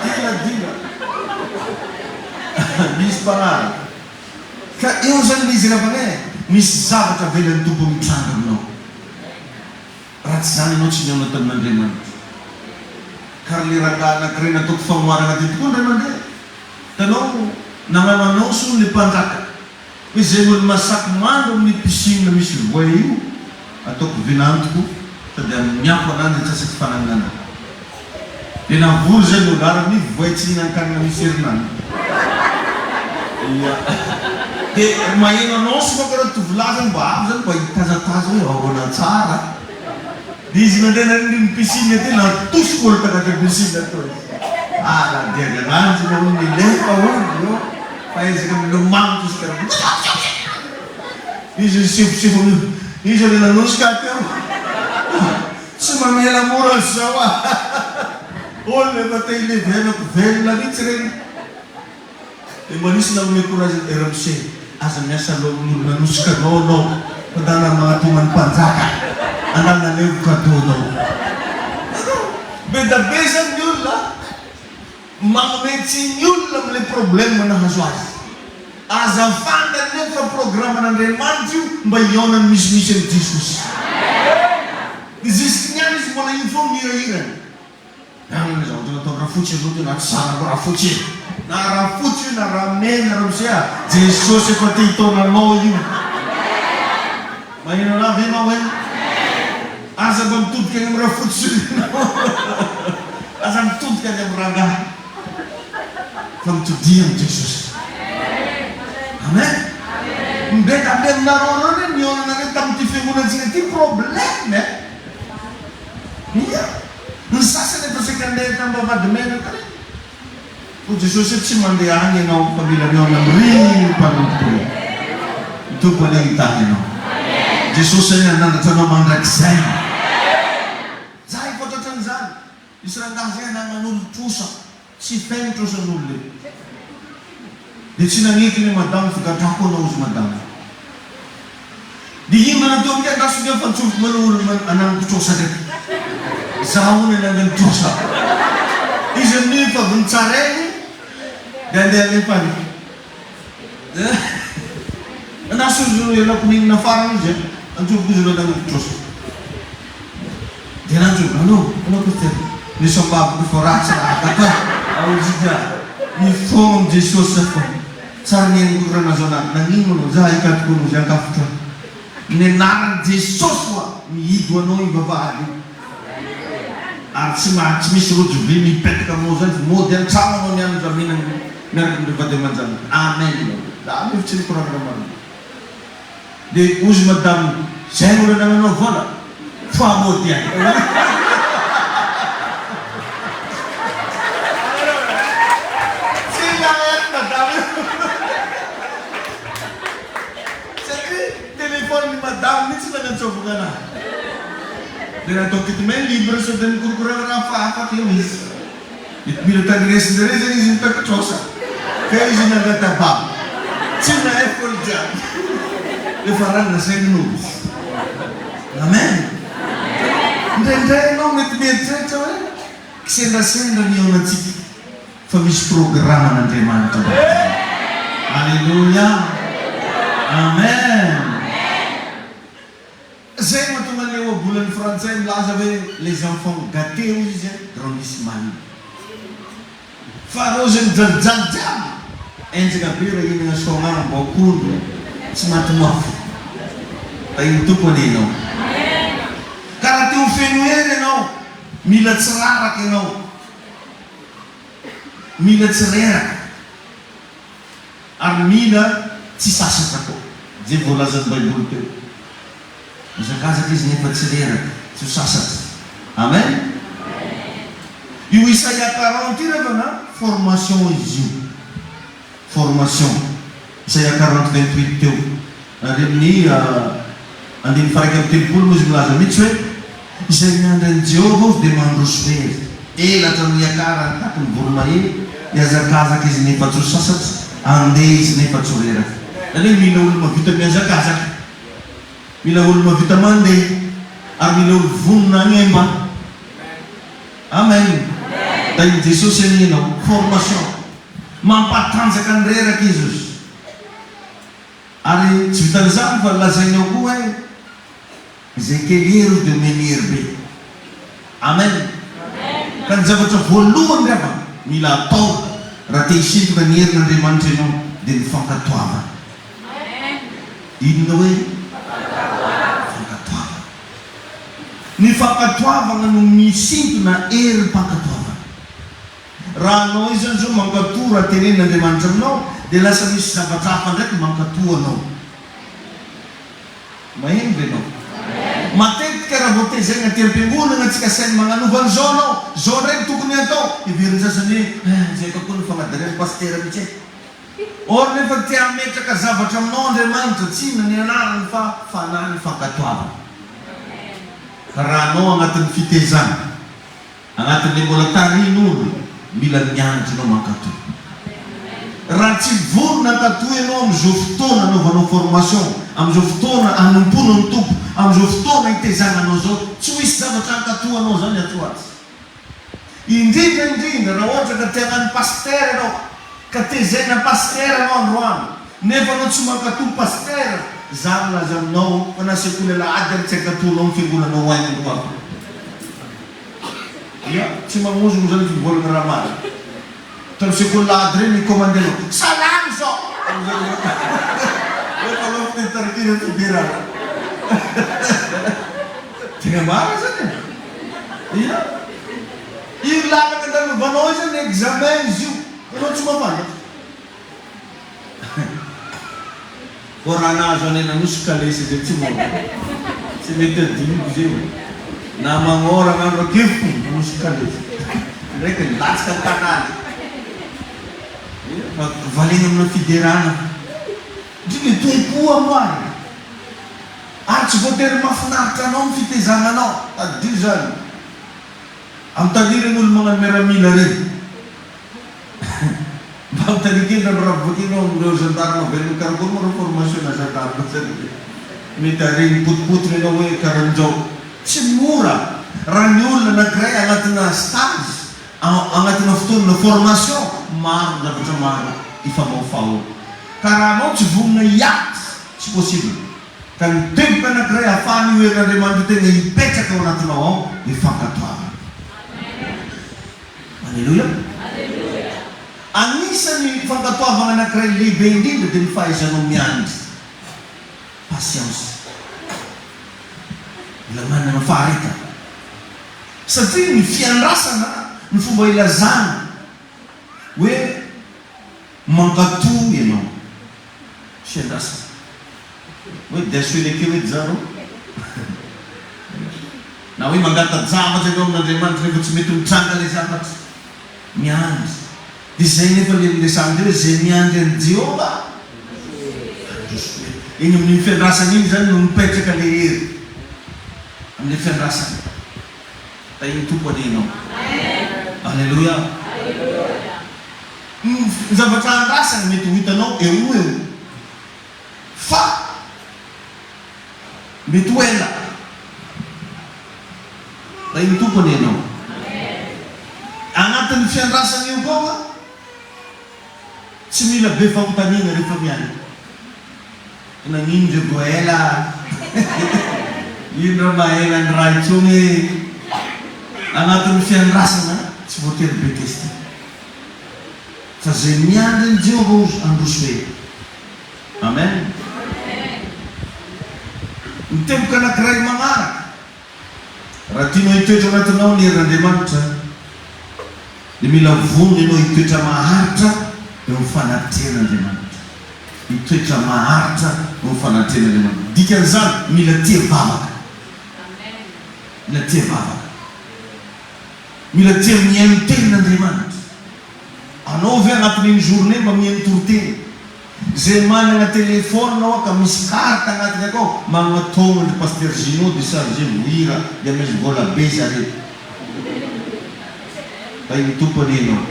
Dila dila. Misy mpamaly. Ka eo zany le izy ravana e. Misy zavatra avelan'ny Tompo mitranga aminao. Raha tsy zany ianao tsy nihaona tamin'Andriamanitra. Ka ry le rangahy anakiray nataoko fanoharana teto koa indray mandeha, hitanao nagnano annonce hono le mpanjaka hoe zay olo masaky mandro amin'ny piscine misy voay io ataoko vinantoko sady amiako ananjy antsasaky fanagnana. Dia navory zay ny olo ary ny voay tsy nihinan-kanina misy herinandro. Ia. Dia maheno annonce manko ireo tovolahy zany mba avy zany mba hitazataza hoe ahoana tsara. Dia izy nandeha nanindry ny piscine teo, natosiko olo tanatin'ny piscine teo izy. Ah la dia gananjy hono nilefa hono io fa ezaka milomano tosika Izy nisefosefo amin'io. Iza le nanosika ahy teo? Tsy mamela mora an'izao aho. Olona efa te hilevenako velona mihitsy ireny. Dia mba nisy nanome courage ny Ramose, aza miasa loha amin'ny olona nanosika anao anao fa ndana mahatoma ny mpanjaka, andana aleo cadeau nao. Be da be zany ny olona manome tsiny olona amin'ilay problème nahazo azy. Aza fantany nefa fa programan'Andriamanitra io mba hihaonany misimisy amin'i Jesosy. Dia jusque niany izy mbola io foana ny hirahirany. Mianina ny zavatra nataon'i Rafotsy aloha teo na tsy zanako Rafotsy e! Na Rafotsy io na Ramena Ramose a! Jesosy efa te hitaona anao io! Maheno anah ve ianao e? Aza mba mitodika any amin'i Rafotsy intsony ianao! Aza mitodika any amin'i Rangahy fa mitodia amin'i Jesosy! Amen! Mibeda be aminareo ireo anie nihaona anareo tamin'ity fiangonantsika ity problème e! Ia! Ny sasany efa saika handeha tany Ambavahadimena tany. Hoy Jesosy hoe tsy mandeha any ianao fa mila mihaona amin'ireo mpanompoko ireo. Ny Tompo anie hitahy anao. Jesosy anie hanandratra anao mandrakizay. Za efa tratran'izany. Nisy rangahy zay anagnan'olo trosa. Tsy feno trosan'olona io. Dia tsy nagneky ny madamo figadrako anao ozy madamo. Dia ino natao amin'ity andraso nge fa antsoviko malou olo anagnako trosa ndraiky. Za hono anangany trosa. Izy amin'io efa avy nitsarainy dia andeha alefa any. Andraso izy no ialako nenina farany izy a. Antsoviko izy aloha anagnako trosa. Dia nanjo, Allo, allo Pasitera, ny sombaviko efa ratsy raha ka aozika mifoha amin'i Jesosy aho fa tsary ny henoko raha nahazo anah, nagnino anao, za hikatoko anao, zay ankafotra ny anaran'i Jesosy hoa mihidy ho anao io vavahady io ary tsy maha tsy misy rojo vy mipetaka aminao zany fa mody antragno anao niany za mihinagna miaraka amindreo vady aman-janaka amen za nefa tsy nikoragna raha marina. Dia hozy madame, zay no nanananao vola? Fa mody any. Tsy nahaino madame io. Satria téléphone-n'i madame mihitsy nanantsovagna anahy. Dia natao kit main libre sao dia nikorokorana raha fa afaka eo izy. Mety mila tandrinesin-dre zany izy mitaky trosa ka izy nangataba tsy nahay folo jiaby le farany nasainy nody. Amen! Indraindray ianao mety mieritreritra hoe kisendrasendra ny hihaonantsika fa misy programan'Andriamanitra ambadika. Aleloia! Amen! Zay no mahatonga an'ilay ohabolan'ny frantsay milaza hoe les enfants gâtés hozy izy a, grandissent mal. Fa reo zay mijalijaly jiaby, enjana be raha hihinana soagnambo, akondro, tsy maty mafy. Tahin'ny Tompo anie ianao. Ka raha te ho feno hery ianao, mila tsy raraka ianao. Mila tsy reraka. Ary mila tsy sasatra koa. Izay voalazan'ny Baiboly teo. Mihazakazaka izy nefa tsy reraka, tsy ho sasatra. Amen! Io Isaia 40 io rehefa na formation izy io. Formation. Isaia 40 28 teo. Ary amin'ny andininy faha 31 moa izy milaza mihitsy hoe, Izay miandry an'i Jehovah hozy dia mandroso hery. Elatra no hiakarany tahaky ny voromahery, hihazakazaka izy nefa tsy ho sasatra, handeha izy nefa tsy ho reraka. Izany hoe mila olona mahavita mihazakazaka, mila olona mahavita mandeha, ary mila olo vonona hagnemba. Amen! Tahin'i Jesosy anie ianao. Formation. Mampatanjaka ny reraka izy ozy. Ary tsy vitan'izany fa lazainy ao koa hoe izay kely hery dia omeny hery be. Amen. Ka ny zavatra voalohany ry havana mila atao raha te hisintona ny herin'Andriamanitra ianao dia ny fankatoavana. Inona hoe? Fankatoavana. Ny fankatoavana no misintona herim-pankatoavana. Raha anao io zany zao mankatoa raha tenenin'Andriamanitra aminao dia lasa misy zavatra hafa ndraiky mankatoa anao. Maheno ve enao? Matetika raha vao tezaina aty am-piangonana antsika asainy magnanova an'izao anao, zao ndray no tokony hatao, heverin'ny sasany hoe eh zay koa ny fagnadarian'ny pasitera mihitsy e. Or nefa te hametraka zavatra aminao Andriamanitra, tsy inona ny anarany fa fanahy ny fankatoavana. Ka raha anao agnatin'ny fitezana, Anatin'ilay mbola tarihin'olona, mila mianatra ianao mankatò. Raha tsy vonona hankatò ianao amin'izao fotoana anaovanao formation, amin'izao fotoana anompoanao ny Tompo, amin'izao fotoana itezana anao izao, tsy ho hisy zavatra hankatò anao izany atsy ho atsy. Indrindra indrindra raha ohatra ka te hagnano pasitera ianao, ka tezaina pasitera ianao androany, nefa anao tsy mankatò pasitera, za milaza aminao fa na sekoly alahady ary tsy hankatò anao ny fiangonanao any androany. Ia, tsy magnozogno zany fivoarana raha marina. Tamy sekoly lahady regny mi-commande anao, salama zao! Amizay refa anao fiteny tarikina fiderana. Tegna marina zany e! Ia, io lalagna andalovanao io zany examen izy io, anao tsy mahafantatra. Vao raha nahazo anay nanosy kalesy izay tsy mora. Tsy mety adinoko izay ô. Na magnora gn'andro akeo nanosy kalesy. Ndraiky nilatsaka an-tanàna. Fa valiana amina fiderana. Ndry le toe-po amboarina. Ary tsy voatery mahafinaritra anao ny fitezana anao. Tadidio izany. Anontania ireny olo magnano miaramila ireny. Mba mitadidio kely raha mirava bakeo ianao amin'ireo gendarme avy any karakôry moa ireo formation na gendarme zany dia mety haregny potipotiny ianao hoe karahan'izao. Tsy mora raha ny olona anankiray agnatina stage, agnatina fotoana formation, maro ny zavatra maro ifamahofahoana. Ka raha anao tsy vonona hiady, tsy possible. Ka ny teboka anankiray ahafahan'io herin'Andriamanitra io tena hipetraka ao anatinao ao dia fankatoavana. Aleloia! Anisan'ny fankatoavana anankiray lehibe indrindra dia ny fahaizanao miandry, patience. Mila manana faharetana. Satria ny fiandrasana no fomba ilazana hoe mankatò ianao. Fiandrasana. Hoe dia asio ekeo edy za rô. Na hoe mangata-javatra ianao amin'Andriamanitra nefa tsy mety mitranga ilay zavatra. Miandry. Dia izay nefa ilay noresahana teo hoe izay miandry an'i Jehovah handroso be. Eny amin'iny fiandrasana iny izany no mipetraka ilay hery. Amin'ilay fiandrasana. Tahin'ny Tompo anie ianao. Aleloia. Ny zavatra andrasana mety ho hitanao eo ho eo. Fa mety ho ela. Tahin'ny Tompo anie ianao. Anatin'ny fiandrasana io koa tsy mila be fanontaniana rehefa miala. Nagnino ndre vao ela a? Ino raha maha ela ny raha intsony e? Anatin'ny fiandrasana tsy voatery be question. Fa zay miandry an'i Jehovah ozy handroso ela. Amen. Ny teboka anankiray magnaraka, raha tianao hitoetra anatinao ny herin'Andriamanitra, dia mila vonona ianao hitoetra maharitra eo amin'ny fanatrehan'Andriamanitra. Hitoetra maharitra eo amin'ny fanatrehan'Andriamanitra. Dikan'izany, mila tia vavaka. Mila tia vavaka. Mila tia mihaino tenin'Andriamanitra. Anao ve anatin'iny journée mba mihaino toriteny? Ze managna téléphone oa ka misy carte agnatiny akao magnatogno ndry Pasteur Gino de chargez vohira de amezo vola be zare. Tahin'ny Tompo anie enao.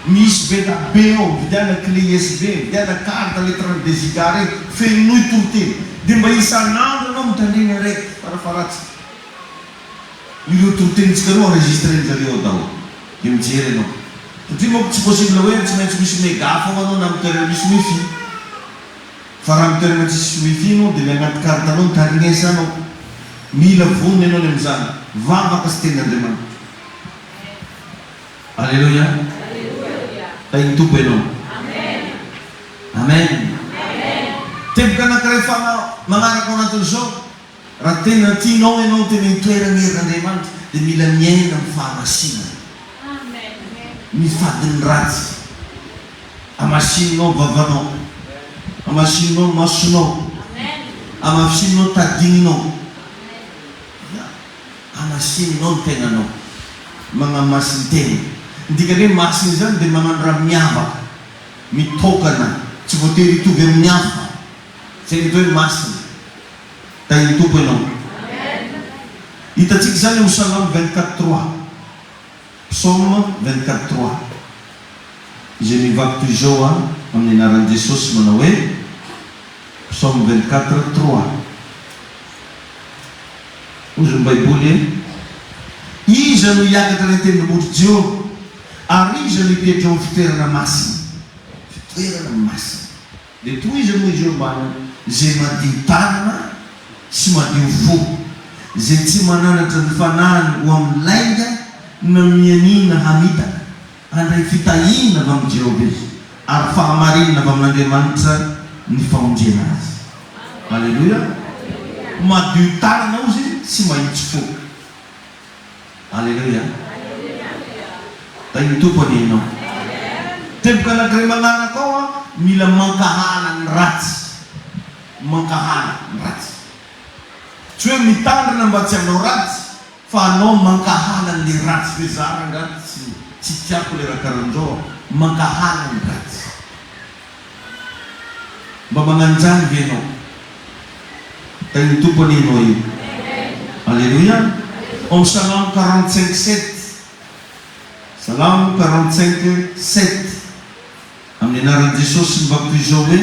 Misy be da be ao, mividiana clé usb, mividiana carte le 32 giga regny, fenoy toriteny. De mba isan'andro anao mitandregny araiky farafaharatsiny. Ireo toritenintsika ireo enregistrer-ny zareo ao daholo. Dia mijery ianao. Satria manko tsy possible hoe tsy maintsy misy mega foagna anao na amin'ny toerana misy wifi. Fa raha amin'ny toerana tsisy wifi ianao dia ilay anaty carte anao mitarignesa anao. Mila vonona ianao ny amin'izany. Vavaka sy tenin'Andriamanitra. Aleloia. Tahin'ny Tompo ianao. Amen. Teboka anankiray fana manaraka ao anatin'izao, raha tena tianao ianao ny tena hitoeran'ny herin'Andriamanitra dia mila miaina amin'ny fahamasinana. Mifady ny ratsy. Hamasininao ny vavanao. Hamasininao ny masonao. Hamafisinao ny tadininao. Ya. Hamasininao ny tenanao. Magnamasin-tegna. Ny dikan'ny hoe masina izany dia magnano raha miavaka, mitokana, tsy voatery hitovy amin'ny hafa. Izay ny atao hoe masina. Tahin'ny Tompo ianao. Hitantsika izany ao Salamo 24 trois. Psaume 24 trois Izay mivaky toy izao an amin'ny anaran'i Jesosy manao hoe, Psaume 24 trois Hozy ny Baiboly hoe, Iza no hiakatra any an-tendrombohitr'i Jehovah, ary iza no hipetra ao amin'ny fitoerana masina? Fitoerana masina. Dia tohizany moa izy eo ambany ao, Izay madio tanana sy madio fo, izay tsy mananatra ny fanahiny ho amin'ny lainga na mianiana hamitaka, handray fitahiana avy amin'i Jehovah izy, ary fahamarinana avy amin'Andriamanitra ny famonjena azy. Aleloia! Madio tanana ozy sy mahitsy fo. Aleloia. Tahin'ny Tompo anie ianao. Teboka anankiray manaraka ao an, mila mankahala ny ratsy. Mankahala ny ratsy. Tsy hoe mitandrina mba tsy hanao ratsy, fa anao mankahala an'le ratsy hoe za rangahy tsy tsy tiako le raha karan'izao an. Mankahala ny ratsy. Mba magnanjany ve ianao? Tahin'ny Tompo anie ianao io. Aleloia. Ao amin'ny Salamo 45 sept. Salamo 45 sept. Amin'ny anaran'i Jesosy mba toy izao hoe,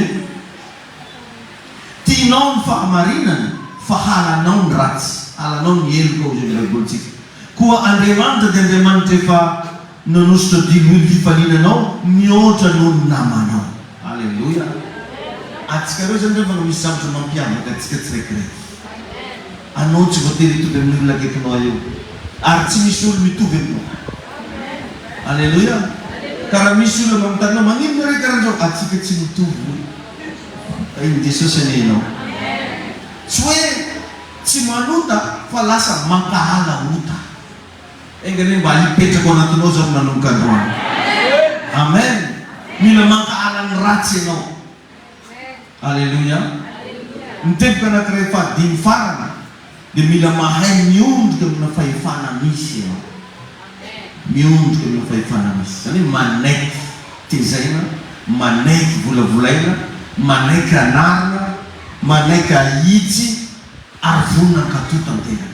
Tianao ny fahamarinana fa halanao ny ratsy. Halanao ny heloka hoy izay ny Baibolintsika. Koa Andriamanitra dia Andriamanitra efa Nanosotra diloilo fifaliana anao mihoatra noho ny namanao. Aleloia! Antsika reo zany refa no misy zavatra mampiavaka antsika tsiraikiraiky. Anao tsy voatery hitovy amin'ny olona akaikinao eo. Ary tsy misy olo mitovy aminao. Aleloia! Ka raha misy olona manontany anao, maninona re karanzao? Antsika tsy mitovy hoy. Tahin'i Jesosy anie ianao. Tsy hoe tsy manota fa lasa mankahala ota. Enga anie mba hipetraka ao anatinao izany manomboka androany. Amen. Mila mankahala ny ratsy ianao. Aleloia. Ny teboka anankiray fahadimy farany dia mila mahay miondrika amina fahefana misy ianao. Miondrika amina fahefana misy. Izany hoe manaiky tezaina, manaiky volavolaina, manaiky anarina, manaiky ahitsy ary vonona hankatò tanteraka.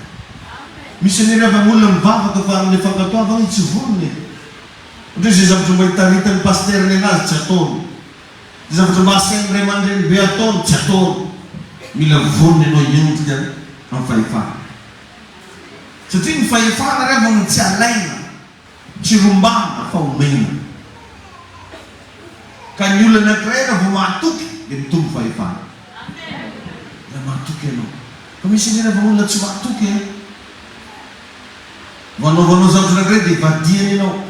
Misy anie ry havana olona mivavaka fa amin'ilay fankatoavana izy tsy vonona e! Ohatra hoe izay zavatra mba itaritan'ny pasteur-ny anazy tsy ataony, izay zavatra mba asain'ny ray aman-dreny be ataony tsy ataony. Mila vonona ianao hiondrika amin'ny fahefana. Satria ny fahefana ry havana tsy alaina. Tsy rombahana fa omena. Ka ny olona anankiray raha vao mahatoky dia mitombo fahefana. Mila mahatoky ianao. Fa misy anie raha vao olona tsy mahatoky e. Vao anaovanao zavatra anankiray dia vadiany ianao.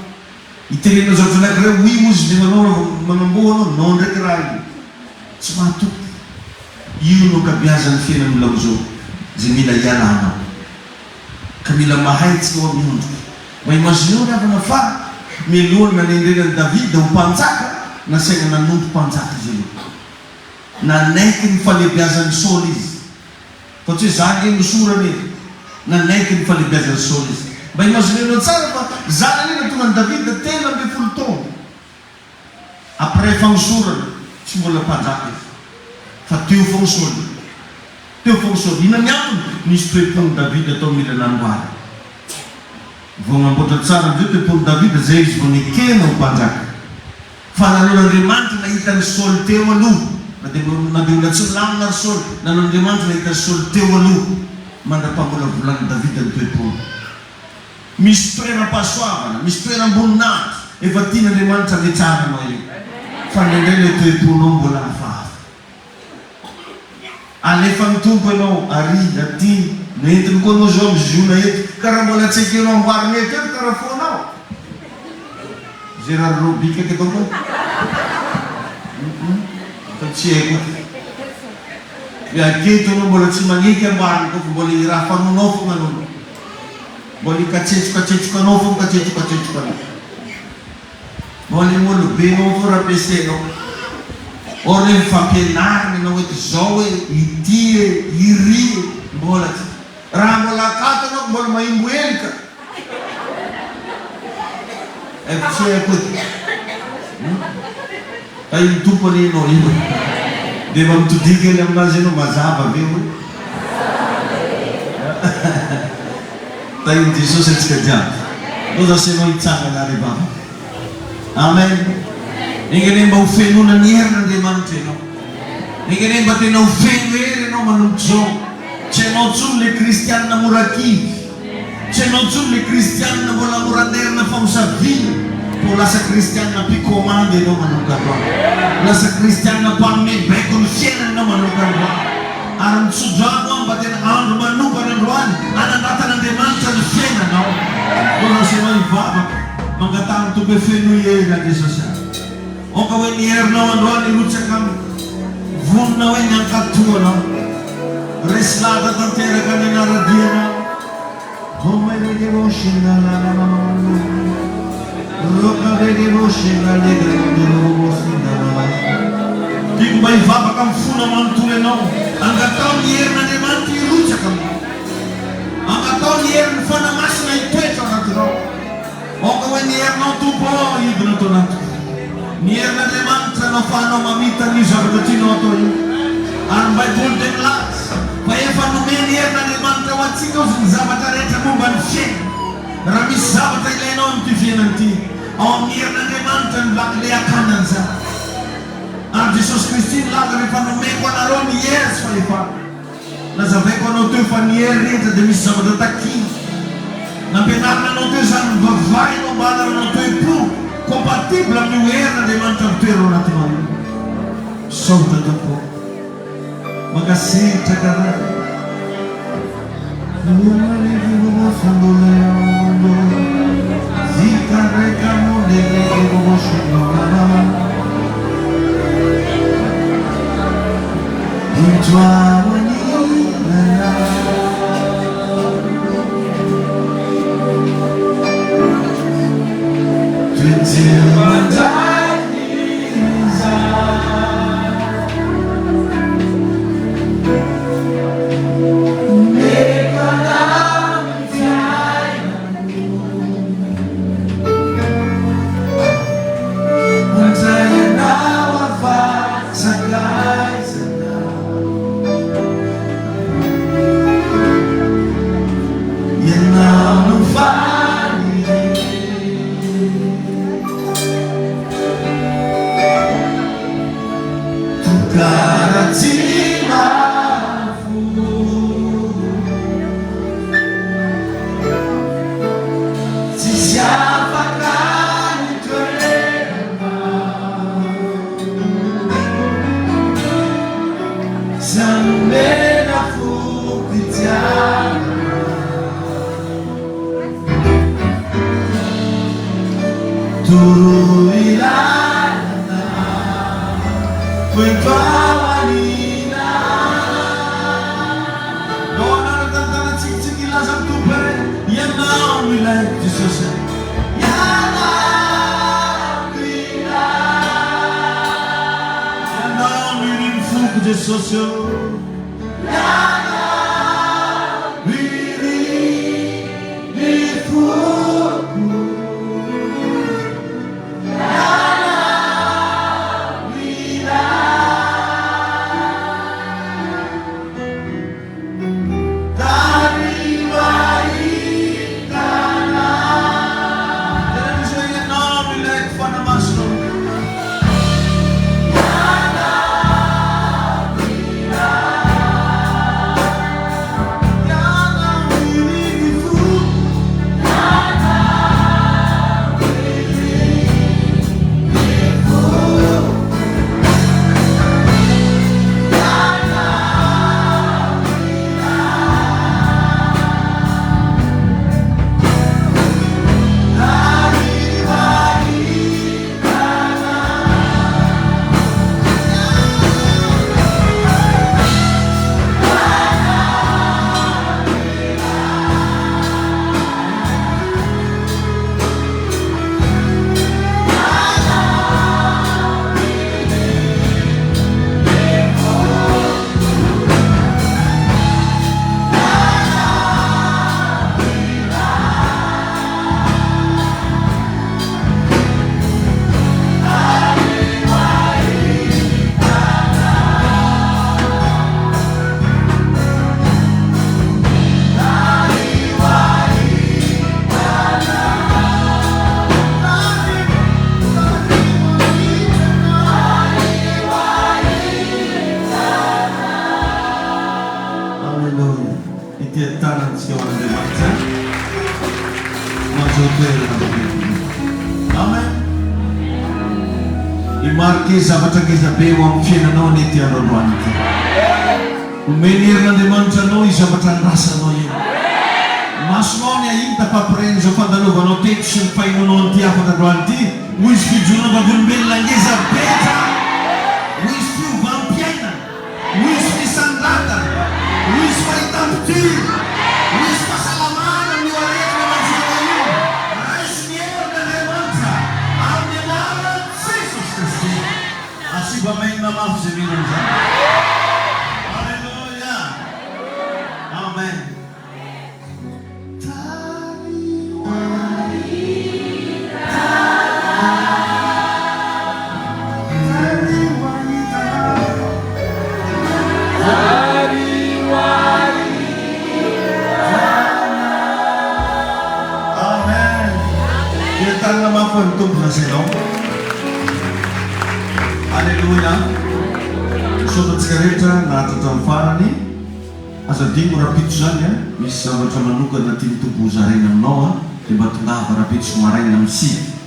Itenenao zavatra anankiray oui ozy nefa anao raha vao manamboa anao non ndraiky raha io. Tsy mahatoky. Io no ankabeazan'ny fiainan'olona amizao izay mila hialanao. Ka mila mahay tsy hoa miondrika. Mba imagineo ry havana fa mialohan'ny nanendrena an'i Davida ho mpanjaka, nasaina nanompo mpanjaka izy aloha. Nanaiky ny falebiazan'i Saoly izy. Fa tsy hoe za ange nosorana e. Nanaiky ny falebiazan'i Saoly izy. Mba imaginenao tsara fa zany anie nahatonga an'i Davida 13 taona. Après fagnosorana, tsy mbola mpanjaka izy. Fa teo fogna Saoly. Teo fogna Saoly. Inona ny antony? Nisy toe-pon'i Davida tao mila namboarina. Vao namboatra tsara amizay toe-pon'i Davida, zay izy vao nekena ho mpanjaka. Fa naleon'Andriamanitra nahita an'i Saoly teo aloha, na dia na dia olona tsy milamina ary Saoly, naleon'Andriamanitra nahita an'i Saoly teo aloha, mandra-pamolavolan'i Davida ny toe-pony. Misy toeram-pahasoavana, misy toeram-boninahitra efa tian'Andriamanitra hametrahana anao eo. Fa indraindray ilay toe-ponao mbola hafahafa. Alefan'ny Tompo ianao ary, aty, nentiny koa anao izao amin'ny Ziona eto, ka raha mbola tsy ekenao amboarina eto eto karaha foanao. Gérard Robic aketo koa. Hum fa tsy haiko eky. Hoe aketo anao mbola tsy magneky amboarina koa fa mbola i raha fanaonao fogna anao. Mbola i katsetsokatsetsok'anao fogna katsetsokatsetsok'anao. Mbola i olobenao fogna raha ampiasainao. Or hoe mifampianarina ianao hoe zao hoe ity e, iry e, mbola tsy. Raha mbola akato ianao mbola mahimbo helika. Efa tsy haiko e. Hum. Tahin'ny Tompo anie ianao io e. Dia mba mitodiha kely aminazy ianao, mazava ve hoe? Tahin'i Jesosy antsika jiaby. Ndao zasy ianao hitsangana ary hivavaka. Amen. Enga anie mba ho fenoina ny herin'Andriamanitra ianao. Enga anie mba tena ho feno hery ianao manomboka izao. Tsy ianao intsony ilay kristianina mora kivy. Tsy ianao intsony ilay kristianina mbola mora anderina famosaviana. Fa ho lasa kristianina mpikomandy ianao manomboka androany. Ho lasa kristianina mpanome baiko ny fiainana ianao manomboka androany. Ary mitsodrano aho mba tena andro manokana androany hanandratan'Andriamanitra ny fiainanao. Mbola asainao hivavaka, mangataha ny Tompo hoe fenoy hery aho Jesosy a. Aoka hoe ny herinao androany hirotsaka amiko. Vonona hoe ny hankatò Anao. Resy lahatra tanteraka ny hanara-dia Anao. Tiako mba hivavaka amin'ny fonao manontolo ianao. Angataho ny herin'Andriamanitra hirotsaka aminao. Angataho ny herin'ny Fanahy Masina hitoetra ao anatinao. Aoka hoe ny herinao Tompo ô hidina ato anatiko. Ny herin'Andriamanitra no afahanao mamita an'io zavatra tianao atao io. Ary ny Baiboly dia milaza fa efa nomeny herin'Andriamanitra ho antsika ozy ny zavatra rehetra momba ny fiainana. Raha misy zavatra ilainao amin'ity fiainana ity, ao amin'ny herin'Andriamanitra ny lakile hakana an'izany. Ary Jesosy Kristy nilaza rehefa nomeko anareo ny hery sy fahefana. Nazavaiko anao teo fa ny hery rehetra dia misy zavatra takiana. Nampianarina anao teo izany mivavaha ianao mba hanananao toe-po compatible amin'io herin'Andriamanitra mitoetra ao anatinao io. Misaotra Tompo ô. Mankasitraka Ray. Tia-tanantsika ho an'Andriamanitra ho an'izao toerana lehibe izao. Amen. Hi-marquer zavatra ngeza be eo amin'ny fiainanao anie ity andro androany ity. Omeny herin'Andriamanitra anao io zavatra andrasanao io. Masonao ny hahita fa après-n'izao fandalovanao teto sy ny fahenoanao an'ity hafatra androany ity, hoy izy fijoroana vavolombelona ngeza be tsara, hoy izy fiovam-piainana. Ho hisy fisandratana, ho hisy fahitam-pitia, ho hisy fahasalamana amin'io aretina manjo anao io. Raiso ny herin'Andriamanitra amin'ny anaran'i Jesosy Kristy. Asivo amen mafy izay mino an'izany. Aleloia. Amen. Aleloia! Misaotra antsika rehetra nahatratra ny farany. Aza adino rapitso zany a, misy zavatra manokana tian'ny Tompo ho zaraina aminao a, dia mba tongava rapitso maraina amin'ny sivy.